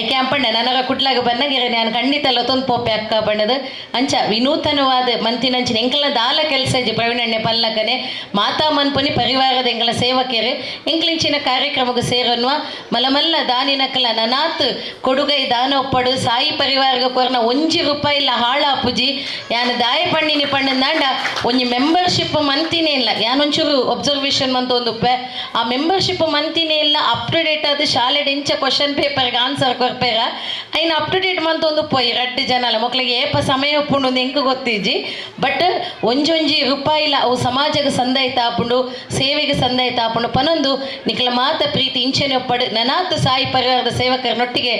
ಐಕೆ ಅಂಪಣ್ಣ ನನರ ಕುಟ್ಲಾಗ ಬನ್ನಗಿರ ನಾನು ಖಂಡಿತ ಲೊತ್ತೊಂದು ಪೋಪೆ ಅಕ್ಕ ಬಣ್ಣದ ಅಂಚ ವಿನೂತನವಾದ ಮಂತಿನಂಚಿನ ಎಂಕಲ ದಾಲ ಕೆಲಸ ಇಜ್ಜಿ ಪ್ರವೀಣಣ್ಣೆ ಪಲ್ಲಕನೆ ಮಾತಾ ಮನ್ಪುನಿ ಪರಿವಾರದ ಎಂಕಲ ಸೇವಕಿಯರು ಎಂಕ್ಲಿಂಚಿನ ಕಾರ್ಯಕ್ರಮಕ್ಕೆ ಸೇರನ್ವ ಮಲಮಲ್ಲ ದಾನಿನಕಲ ನನಾತ್ ಕೊಡುಗೈ ದಾನ ಒಪ್ಪಡು ಸಾಯಿ ಪರಿವಾರಗ ಕೊರ್ನ ಒಂಜಿ ರೂಪಾಯಿ ಇಲ್ಲ ಹಾಳಾಪುಜಿ ಯಾನು ದಾಯ ಪಣ್ಣಿನಿ ಪಣ್ಣಂದಾಂಡ ಒಂಜಿ ಮೆಂಬರ್ಶಿಪ್ ಮಂತಿನೇ ಇಲ್ಲ ಯಾನೊಂಚೂರು ಒಬ್ಸರ್ವೇಷನ್ ಮಂತ ಒಂದು ಆ ಮೆಂಬರ್ಶಿಪ್ ಮಂತಿನೇ ಇಲ್ಲ ಅಪ್ ಟು ಡೇಟ್ ಅದು ಶಾಲೆ ಇಂಚ ಕ್ವಶನ್ ಪೇಪರ್ಗೆ ಆನ್ಸರ್ ಕೊರ್ಪೇರ ಐನ ಅಪ್ ಟು ಡೇಟ್ ಮಂತ ಒಂದು ಪೋಯಿ ರಡ್ಡು ಜನ ಅಲ್ಲ ಮಕ್ಕಳಿಗೆ ಏಪ ಸಮಯ ಒಪ್ಪುಂಡು ಒಂದು ಎಂಕು ಗೊತ್ತಿಜ್ಜಿ ಬಟ್ ಒಂಜೊಂಜಿ ರೂಪಾಯಿ ಇಲ್ಲ ಅವು ಸಮಾಜಕ್ಕೆ ಸಂದಾಯ ತಾಪುಂಡು ಸೇವೆಗೆ ಸಂದಾಯ ತಾಪುಂಡು ಪನೊಂದು ನಿಕಲ ಮಾತ ಪ್ರೀತಿ ಇಂಚನೆ ಒಪ್ಪಡು ನನಾತ್ ಸಾಯಿ ಪರಿವಾರದ ಸೇವಕರನೊಟ್ಟಿಗೆ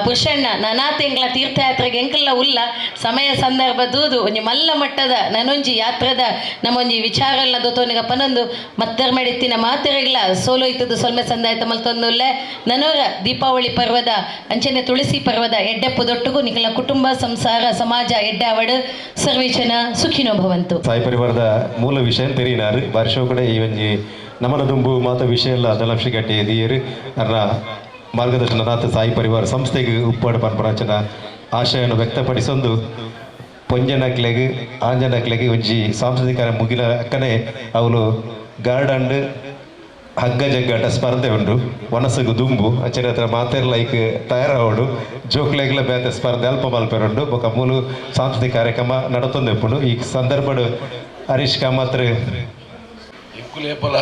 ಪುರುಷಣ್ಣ ನಾನಾ ತಿಂಗಳ ತೀರ್ಥಯಾತ್ರೆಗೆ ಎಂಕಲ್ಲ ಉಲ್ಲ ಸಮಯ ಸಂದರ್ಭ ದೂದು ಒಂಜಿ ಮಲ್ಲ ಮಟ್ಟದ ನನೊಂಜಿ ಯಾತ್ರದ ನಮ್ಮೊಂಜಿ ವಿಚಾರ ಎಲ್ಲ ದೋತೋನಿಗ ಪನೊಂದು ಮತ್ತರ್ ಮಾಡಿತ್ತಿನ ಮಾತೆರೆಗ್ಲ ಸೋಲು ಇತ್ತದು ಸೊಲ್ಮೆ ಸಂದಾಯ್ತ ಮಲ್ತೊಂದುಲ್ಲೆ ನನೋರ ದೀಪಾವಳಿ ಪರ್ವದ ಅಂಚನೆ ತುಳಸಿ ಪರ್ವದ ಎಡ್ಡೆಪ್ಪು ದೊಟ್ಟುಗು ನಿಖಲ ಕುಟುಂಬ ಸಂಸಾರ ಸಮಾಜ ಎಡ್ಡೆ ಅವಡು ಸರ್ವೇಚನ ಸುಖಿನೋ ಭವಂತು. ಸಾಯಿ ಪರಿವಾರದ ಮೂಲ ವಿಷಯ ತೆರಿನಾರು ವರ್ಷ ಕೂಡ ಈ ಒಂಜಿ ನಮನ ದುಂಬು ಮಾತ ವಿಷಯ ಎಲ್ಲ ದಲಂಶಿ ಗಟ್ಟಿ ದಿಯರು ಅರ್ನ ಮಾರ್ಗದರ್ಶನನಾಥ ಸಾಯಿ ಪರಿವಾರ ಸಂಸ್ಥೆಗೆ ಉಪ್ಪಾಡು ಪನ್ಪರಾಚನ ಆಶಯವನ್ನು ವ್ಯಕ್ತಪಡಿಸೊಂದು ಪೊಂಜನಕ್ಲೆಗ್ ಆಂಜನಕ್ಲೆಗ್ ಒಂಜಿ ಸಾಂಸ್ಕೃತಿಕ ಮುಗಿಲ ಅಕ್ಕನೆ ಅವಳು ಗಾರ್ಡನ್ ಹಗ್ಗ ಜಗ್ಗಾಟ ಸ್ಪರ್ಧೆ ಉಂಡು ವನಸಗು ದುಂಬು ಅಂಚನೆ ಹತ್ರ ಮಾತೆರ್ ಲೈಕ್ ತಯಾರಾವಡು ಜೋಕ್ಲೆಗ್ಲ ಬೇತೆ ಸ್ಪರ್ಧೆ ಅಲ್ಪ ಮಲ್ಪೆರುಂಡು ಬೊಕ ಮೂಲು ಸಾಂಸ್ಕೃತಿಕ ಕಾರ್ಯಕ್ರಮ ನಡತೊಂದು ಈ ಸಂದರ್ಭಡು ಹರೀಶ್ ಕಾಮತ್ರ್ ಎಂಕುಲೇಪಲ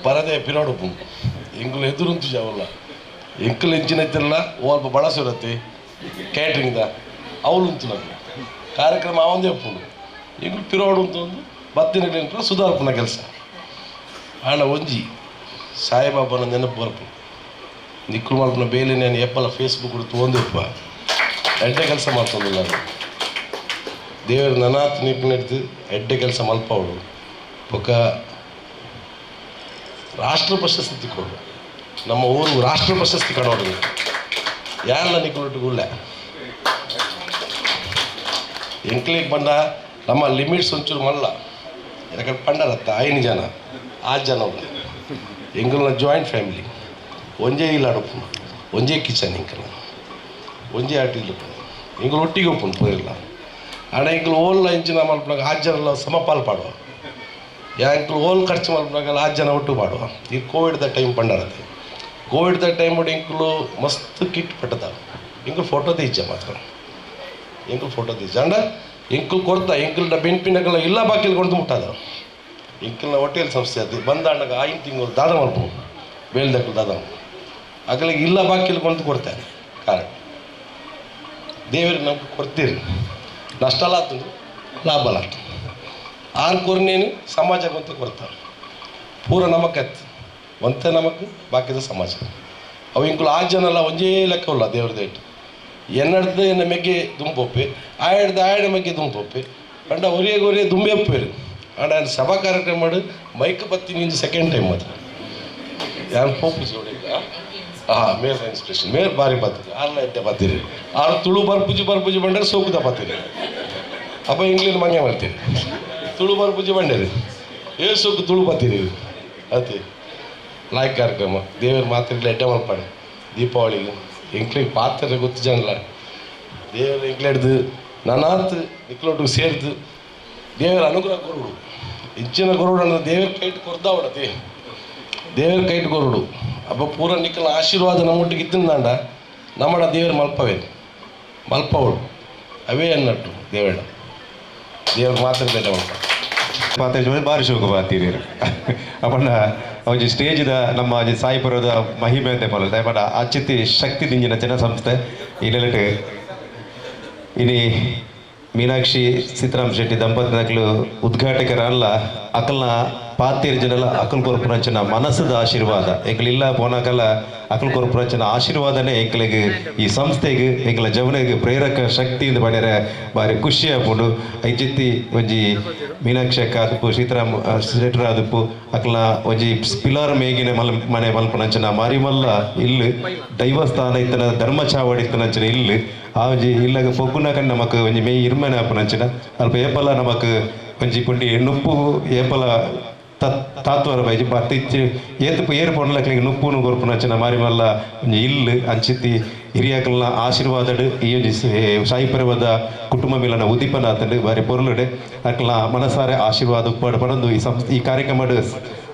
ಪರದೆ ಪಿರೋಡುಪು ಎಂಕುಲು ಎದುರುಂತು ಜಾವಲ್ಲ ಎಂಕುಲು ಎಂಚಿನ ಓಲ್ಪ ಬಳಸಿರತ್ತೆ ಕ್ಯಾಟ್ರಿಂಗ್ದ ಅವಳು ನಕ್ಕು ಕಾರ್ಯಕ್ರಮ ಅವಂದೇ ಉಪ್ಪುಂಡು ಎಂಕುಲು ಪಿರೋಡು ಅಂತ ಬತ್ತಿನ ಸುಧಾರ್ಪುನ ಕೆಲಸ. ಆಂಡ ಒಂಜಿ ಸಾಯಿಬಾಬಾನ ನೆನಪು ಬರ್ಪು ನಿಕ್ಕುಲು ಮಲ್ಪುನ ಬೇಲೆ ನಾನು ಎಪ್ಪಲ ಫೇಸ್ಬುಕ್ ತೊಂದಿಪ್ಪ ಎಡ್ಡೆ ಕೆಲಸ ಮಾಡ್ತಂದಿಲ್ಲ ನಾನು ದೇವರು ನನಾತ್ ನಿಪ್ಪು ಎಡ್ಡೆ ಕೆಲಸ ಮಲ್ಪವಳು ಬೊಕ್ಕ ರಾಷ್ಟ್ರ ಪ್ರಶಸ್ತಿ ತಿಕ್ಕೋಡು ನಮ್ಮ ಊರು ರಾಷ್ಟ್ರ ಪ್ರಶಸ್ತಿ ಕಣೋಡು ಯಾರೆಲ್ಲ ನಿಕ್ಕುಲೊಟ್ಟಿಗೆ ಎಂಕ್ಲಿಗೆ ಬಂದ ನಮ್ಮ ಲಿಮಿಟ್ಸ್ ಒಂಚೂರು ಮಲ್ಲ ಯಾಕಂದ್ರೆ ಪಂಡರತ್ತ ಐನು ಜನ ಆರು ಜನ ಎಂಕಲ್ನ ಜಾಯಿಂಟ್ ಫ್ಯಾಮಿಲಿ ಒಂಜೇ ಇಲ್ಲ ಅಡುಪು ಒಂಜೇ ಕಿಚನ್ ಎಂಕಲ್ನ ಒಂಜೇ ಆಟ ಇಲ್ಲ ಎಂಕುಲು ಒಟ್ಟಿಗೆ ಒಪ್ಪುಂಡು ಪೋಯಿಲ್ಲ ಆಡ ಎಂಕುಲು ಓಲ್ಲ ಇಂಚಿನ ಮಲ್ಪನಾಗ ಆರು ಜನ ಸಮಪಾಲು ಪಾಡುವ ಎಂಕುಲು ಓಲ್ ಖರ್ಚು ಮಲ್ಪನಾಗಲ್ಲ ಆರು ಜನ ಒಟ್ಟು ಪಾಡುವ. ಈ ಕೋವಿಡ್ದ ಟೈಮ್ ಪಂಡರತ್ತೆ ಕೋವಿಡ್ದ ಟೈಮ್ ಎಂಕುಲು ಮಸ್ತ್ ಕಿಟ್ ಪಟ್ಟದ ಎಂಕುಲು ಫೋಟೋ ತೆಜ್ಜ ಮಾತ್ರ ಎಂಕುಲು ಫೋಟೋ ತೆಜ್ಜ ಅಂಡ ಎಂಕುಲು ಕೊಡ್ತಾ ಎಂಕುಲ್ನ ಬೆನ್ಪಿನಗಲ್ಲ ಇಲ್ಲ ಬಾಕಿಲ್ ಕೊಡ್ದು ಮುಟ್ಟದ ಎಂಕಲ್ನ ಹೋಟೆಲ್ ಸಂಸ್ಥೆ ಅದು ಬಂದಾಂಡಾಗ ಐದು ತಿಂಗಳು ದಾದ ಮಲ್ಪು ಬೇಲ್ದಕ್ಕಲು ದಾದ ಅಗಲಿಗೆ ಇಲ್ಲ ಬಾಕಿಲ್ ಕೊಂಡು ಕೊಡ್ತಾನೆ ಕಾರಣ ದೇವರು ನಮ್ಗೆ ಕೊಡ್ತೀರಿ ನಷ್ಟ ಆತಂದು ಲಾಭ ಆತು ಆರು ಕೊರ್ನೇನು ಸಮಾಜಕ್ಕೆ ಅಂತ ಕೊಡ್ತಾರೆ ಪೂರ ನಮಕತ್ತು ಒಂತೆ ನಮಕ್ ಬಾಕಿದ ಸಮಾಜ ಅವು ಇಂಕುಲು ಆ ಜನಲ್ಲ ಒಂಜೇ ಲೆಕ್ಕವಲ್ಲ ದೇವ್ರ ದೇಟ್ ಎನ್ನಡ್ದು ಎನ್ನ ಮೆಗ್ಗೆ ದುಂಪೊಪ್ಪೆ ಆಯಡ್ದು ಆಯಡ ಮೆಗ್ಗೆ ದುಂಪೊಪ್ಪೆ ಅಂಡ ಒರಿಯಗೆ ಒರಿಯೇ ದುಂಬೆಪ್ಪೇರು ಅಂಡ ಸಭಾ ಕಾರ್ಯಕ್ರಮ ಮಾಡಿ ಮೈಕ್ ಬತ್ತಿ ನಿಂದು ಸೆಕೆಂಡ್ ಟೈಮ್ ಅದು ಯಾರು ಪೋಪು ಹಾಂ ಮೇರ್ ಇನ್ಸ್ಪಿರೇಷನ್ ಮೇರ್ ಭಾರಿ ಬತ್ತೀರಿ ಆರ್ಲ ಎಡ್ಡೆ ಬತ್ತೀರಿ ಆರು ತುಳು ಬರ್ಪುಜಿ ಬರ್ಪುಜಿ ಬಂಡೇರಿ ಸೋಕುದ ಬತ್ತೀರಿ ಅಪ್ಪ ಇಂಗ್ಲೀಷ್ ಮಂಗೆ ಮಾಡ್ತೀರಿ ತುಳು ಬರ್ಪುಜಿ ಬಂಡೇರಿ ಏ ಸೋಕು ತುಳು ಬತ್ತೀರಿ ಅತಿ ಲಾಯ್ಕ್ ಕಾರ್ಯಕ್ರಮ ದೇವ್ರ ಮಾತ್ರೆಗಳ ಎಡ್ಡೆ ಮಲ್ಪಾಡು ದೀಪಾವಳಿಗೆ ಎಂಕ್ಲಿಗೆ ಪಾತ್ರೆ ಗೊತ್ತು ಜನಲ್ಲ ದೇವರ ಎಂಕ್ಲೆಡ್ದು ನಾನಾತ್ ನಿಕ್ಲೊಟ್ಟು ಸೇರ್ದು ದೇವರ ಅನುಗ್ರಹ ಕೊರಡು ಹೆಚ್ಚಿನ ಕೊರಡು ಅಂದ್ರೆ ದೇವರ ಕೈಟ್ ಕೊರ್ದಾವಡತಿ ದೇವರ ಕೈಟ್ ಕೊರಡು ಅಪ್ಪ ಪೂರ ನಿಕ್ಕಲ ಆಶೀರ್ವಾದ ನಮ್ಮೊಟ್ಟಿಗೆ ಇತ್ತಿಂದಾಂಡ ನಮ್ಮಡ ದೇವರು ಮಲ್ಪವೇ ಮಲ್ಪವಳು ಅವೇ ಅನ್ನಟ್ಟು ದೇವೇಡ ದೇವ್ರ ಮಾತ್ರ ಬೇಡ ಮಲ್ಪ ಪಾತ್ರ ಬಾರಿ ಶೋಕ ಬಾತೀರಿ ಅಪ್ಪಣ್ಣ ಒಂಜಿ ಸ್ಟೇಜ್ದ ನಮ್ಮ ಒಂಜಿ ಸಾಯಿಪುರದ ಮಹಿಮೆ ಅಂತ ಪಲ್ಲ ದಯಮಾಡ ಅಚ್ಚಿತಿ ಶಕ್ತಿ ದಿಂಜಿನ ಜನ ಸಂಸ್ಥೆ ಈ ಇನಿ ಮೀನಾಕ್ಷಿ ಸೀತಾರಾಮ್ ಶೆಟ್ಟಿ ದಂಪತಿನಕ್ಲು ಉದ್ಘಾಟಕರಲ್ಲ ಅಕಲ್ನ ಪಾತೇರು ಜನಲ ಅಕಲ್ ಕೊರ್ಪುರಂಚನ ಮನಸ್ಸದ ಆಶೀರ್ವಾದ ಎಂಕಲಿಲ್ಲ ಪೋನಾಕಲ್ಲ ಅಕಲ್ ಕೊರ್ಪುರಂಚನ ಆಶೀರ್ವಾದನೇ ಎಂಕಲಿಗೆ ಈ ಸಂಸ್ಥೆಗೆ ಎಂಕಲ ಜವನಿಗೆ ಪ್ರೇರಕ ಶಕ್ತಿ ಇಂದ ಪಡೆಯರೆ ಬಾರಿ ಖುಷಿ ಆಪುಂಡು. ಐಚಿತ್ತಿ ಒಂಜಿ ಮೀನಾಕ್ಷಿ ಅಕ್ಕ ಆದುಪ್ಪು ಸೀತಾರಾಮ್ ಶೆಟ್ಟರ್ ಆದುಪ್ಪು ಅಕಲ್ನ ಒಂಜಿ ಪಿಲಾರ್ ಮೇಗಿನ ಮಲ್ ಮನೆ ಮಲ್ಪುನಂಚನ ಮಾರಿಮಲ್ಲ ಇಲ್ಲು ದೈವಸ್ಥಾನ ಇತ್ತನ ಧರ್ಮ ಚಾವಡಿ ಇತ್ತನಂಚನ ಇಲ್ಲು ಆ ಒಂಜಿ ಇಲ್ಲಗ ಪೊಗ್ಗುನಕ ನಮಕ್ ಒಂಜಿ ಮೇಯ್ ಇರ್ಮನೆ ಆಪುನಂಚನ ಅಲ್ಪ ಏಪಲ ನಮಕ್ ಒಂಜಿ ಪುಂಡಿ ನುಪ್ಪು ಏಪಲ ತಾತ್ವರ ಬೈಜಿ ಬತ್ತಿಚ್ಚಿ ಏತು ಏರು ಪೊಂಡ್ಲಕ್ಲಿಗೆ ನುಪ್ಪುನು ಕೊರ್ಪುನಂಚನ ಮಾರಿಮಲ್ಲ ಒಂಜಿ ಇಲ್ಲು ಅಂಚಿತ್ತಿ ಹಿರಿಯಾಕಲ್ನ ಆಶೀರ್ವಾದಡು ಈ ಒಂಜಿ ಸಾಯಿ ಪರ್ವದ ಕುಟುಂಬ ಮಿಲನ ಉದ್ದೀಪನ ಆತಂಡು ಬಾರಿ ಪೊರ್ಲುಡೆ ಅಕ್ಲ ಮನಸಾರೆ ಆಶೀರ್ವಾದ ಉಪ್ಪಾಡು ಪಡಂದು ಈ ಸಂಸ್ಥೆ ಈ ಕಾರ್ಯಕ್ರಮ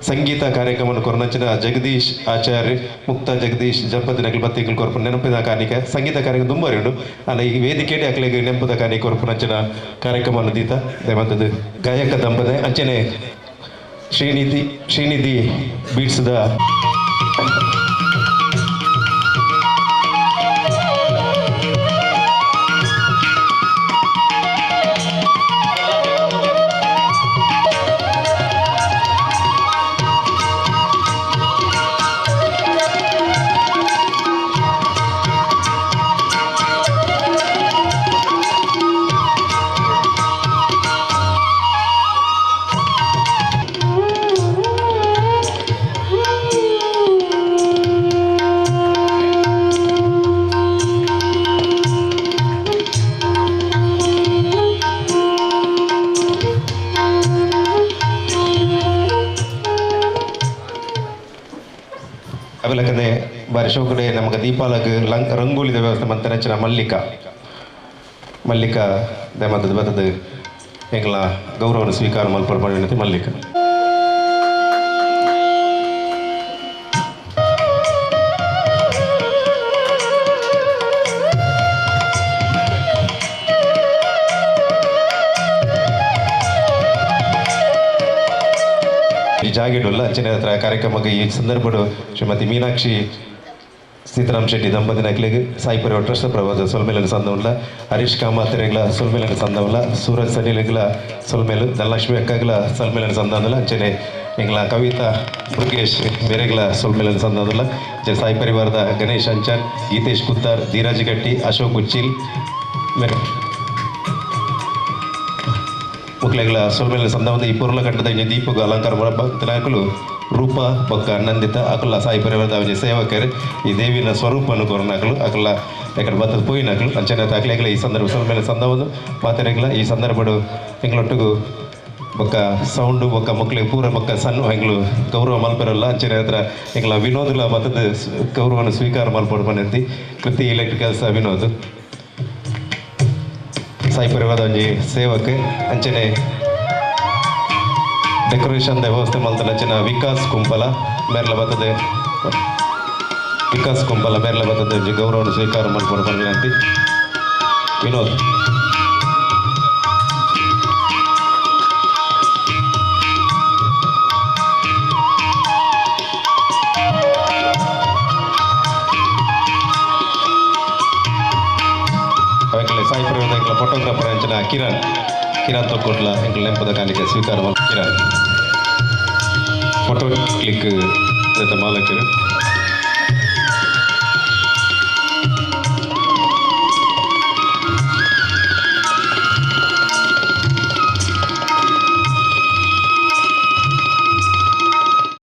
ಸಂಗೀತ ಕಾರ್ಯಕ್ರಮ ಕೊರನಂಚಿನ ಜಗದೀಶ್ ಆಚಾರ್ಯ ಮುಕ್ತ ಜಗದೀಶ್ ಜಂಪತಿ ನಕಲ್ ಬತ್ತಿಗಳು ಕೊರ್ಪು ನೆನಪಿನ ಕಾಣಿಕೆ ಸಂಗೀತ ಕಾರ್ಯಕ್ರಮ ದುಂಬರಿಯುಂಡು ಅಲ್ಲ ಈ ವೇದಿಕೆಡೆ ಅಕ್ಲೆಗ್ ನೆಂಪುದ ಕಾಣಿಕೆ ಕೊರ್ಪುನಂಚಿನ ಕಾರ್ಯಕ್ರಮ ದೀತ ದಯವಂತದ್ದು ಗಾಯಕ ದಂಪತಿ ಅಂಚನೆ ಶ್ರೀನಿಧಿ ಶ್ರೀನಿಧಿ ಬೀಟ್ಸ್ದ ಅವೆಲಕನೆ ಬಾರಿ ಶೋಕಡೆ ನಮಗೆ ದೀಪಾಲಗ್ ರಂಗೋಲಿದ ವ್ಯವಸ್ಥೆ ಮಂತನಂಚಿನ ಮಲ್ಲಿಕಾ ಮಲ್ಲಿಕಾ ದೇಮತದ ಬತ್ತದ ಎಂಗ್ಲ ಗೌರವನ ಸ್ವೀಕಾರ ಮಲ್ಪಡ್ ಪಂಡಿನತಿ ಮಲ್ಲಿಕಾ. ಈ ಜಾಗೆಡುಲ್ಲ ಅಂಚನೆ ಹತ್ರ ಕಾರ್ಯಕ್ರಮಕ್ಕೆ ಈ ಸಂದರ್ಭಡು ಶ್ರೀಮತಿ ಮೀನಾಕ್ಷಿ ಸೀತಾರಾಮ್ ಶೆಟ್ಟಿ ದಂಪತಿ ನಕ್ಲಿಗ್ ಸಾಯಿ ಪರಿವಾರ ಟ್ರಸ್ಟ್ ಪ್ರಭಾದ ಸೊಲ್ಮೇಲನ ಸಂದವುಲ್ಲ, ಹರೀಶ್ ಕಾಮತ್ರೆಗ್ಲ ಸೊಲ್ಮೇಲನ ಸಂದವುಲ್ಲ, ಸೂರಜ್ ಸನಿಲೆಗ್ಲ ಸೊಲ್ಮೇಲು, ಧನಲಕ್ಷ್ಮಿ ಅಕ್ಕಗ್ಲ ಸೊಲ್ಮೇಲನ ಸಂದವುಲ್ಲ, ಅಂಚನೆ ಎಂಗ್ಲ ಕವಿತಾ ಮೃಗೇಶ್ ಬೇರೆಗ್ಲ ಸೊಲ್ಮೇಲನ ಸಂದವುಲ್ಲ, ಅಂಚನೆ ಸಾಯಿ ಪರಿವಾರದ ಗಣೇಶ್ ಅಂಚನ್, ಗೀತೇಶ್ ಕುತ್ತಾರ್, ಧೀರಾಜ್ ಗಟ್ಟಿ, ಅಶೋಕ್ ಉಚ್ಚಿಲ್ ಮೇರೆ ಮುಕ್ಲೆಗ್ಲ ಸೊಲ್ಮೇಲ ಸಂದವಂದ. ಈ ಪೊರ್ಲ ಕಟ್ಟದ ಇಂಜೆ ದೀಪಗ ಅಲಂಕಾರ ಭಕ್ತನಾಕುಲು ರೂಪ ಬೊಕ್ಕ ನಂದಿತ ಅಕುಲ ಸಾಯಿ ಪರಿವಾರದ ಒಂಜಿ ಸೇವಕರು ಈ ದೇವಿನ ಸ್ವರೂಪನು ಕೊರನಾಕಲು ಅಕುಲ ಎಕಡೆ ಬತ್ತದ ಪೋಯಿನಕಲು ಅಂಚನೆ ಅಕ್ಲೆಗ್ಲ ಈ ಸಂದರ್ಭ ಸೊಲ್ಮೇಲ ಸಂದವಂದು ಮಾತೆರೆಗ್ಲ ಈ ಸಂದರ್ಭಡು ಎಂಗ್ಲೊಟ್ಟುಗು ಬೊಕ್ಕ ಸೌಂಡು ಬೊಕ್ಕ ಮಕ್ಳಿಗೆ ಪೂರ ಬೊಕ್ಕ ಸಣ್ಣ ಎಂಗ್ಲು ಗೌರವ ಮಲ್ಪೆರಲ್ಲ ಅಂಚನೆ ಹತ್ರ ಎಂಗ್ಲ ವಿನೋದ್ಲ ಬತ್ತದ ಗೌರವನ ಸ್ವೀಕಾರ ಮಲ್ಪೊಡು ಪಂಡೆಂತಿ ಕೃತಿ ಎಲೆಕ್ಟ್ರಿಕಲ್ಸ್ ವಿನೋದ್ ಸಾಯಿ ಪರಿವಾರದ ಒಂಜಿ ಸೇವಕ್ ಅಂಚನೆ ಡೆಕೋರೇಷನ್ ವ್ಯವಸ್ಥೆ ಮಲ್ತನ ಅಂಚನ ವಿಕಾಸ್ ಕುಂಪಲ ಮೇರ್ಲ ಬತ್ತದೆ ವಿಕಾಸ್ ಕುಂಪಲ ಮೇರ್ಲ ಬತ್ತದೆ ಒಂಜಿ ಗೌರವನ ಸ್ವೀಕಾರ ಮಲ್ಪೊಡು ಪಂಡಿನಂತಿ ವಿನೋದ್. ಅವೆಕ್ಲೆ ಸಾಯಿ ಪರಿವಾರದ ಎಂಕ್ಲ ಫೋಟೋಗ್ರಾಫರ್ ಅಂಚನ ಕಿರಣ್ ಕಿರಣ್ ತೊಕ್ಕೊಟ್ಲ ಎಂಕ್ಲ ನೆಂಪದ ಕಾಣಿಕೆ ಸ್ವೀಕಾರ ಮಲ್ ಕಿರಣ್ ಫೋಟೋ ಕ್ಲಿಕ್ ಮಾಲಕರು.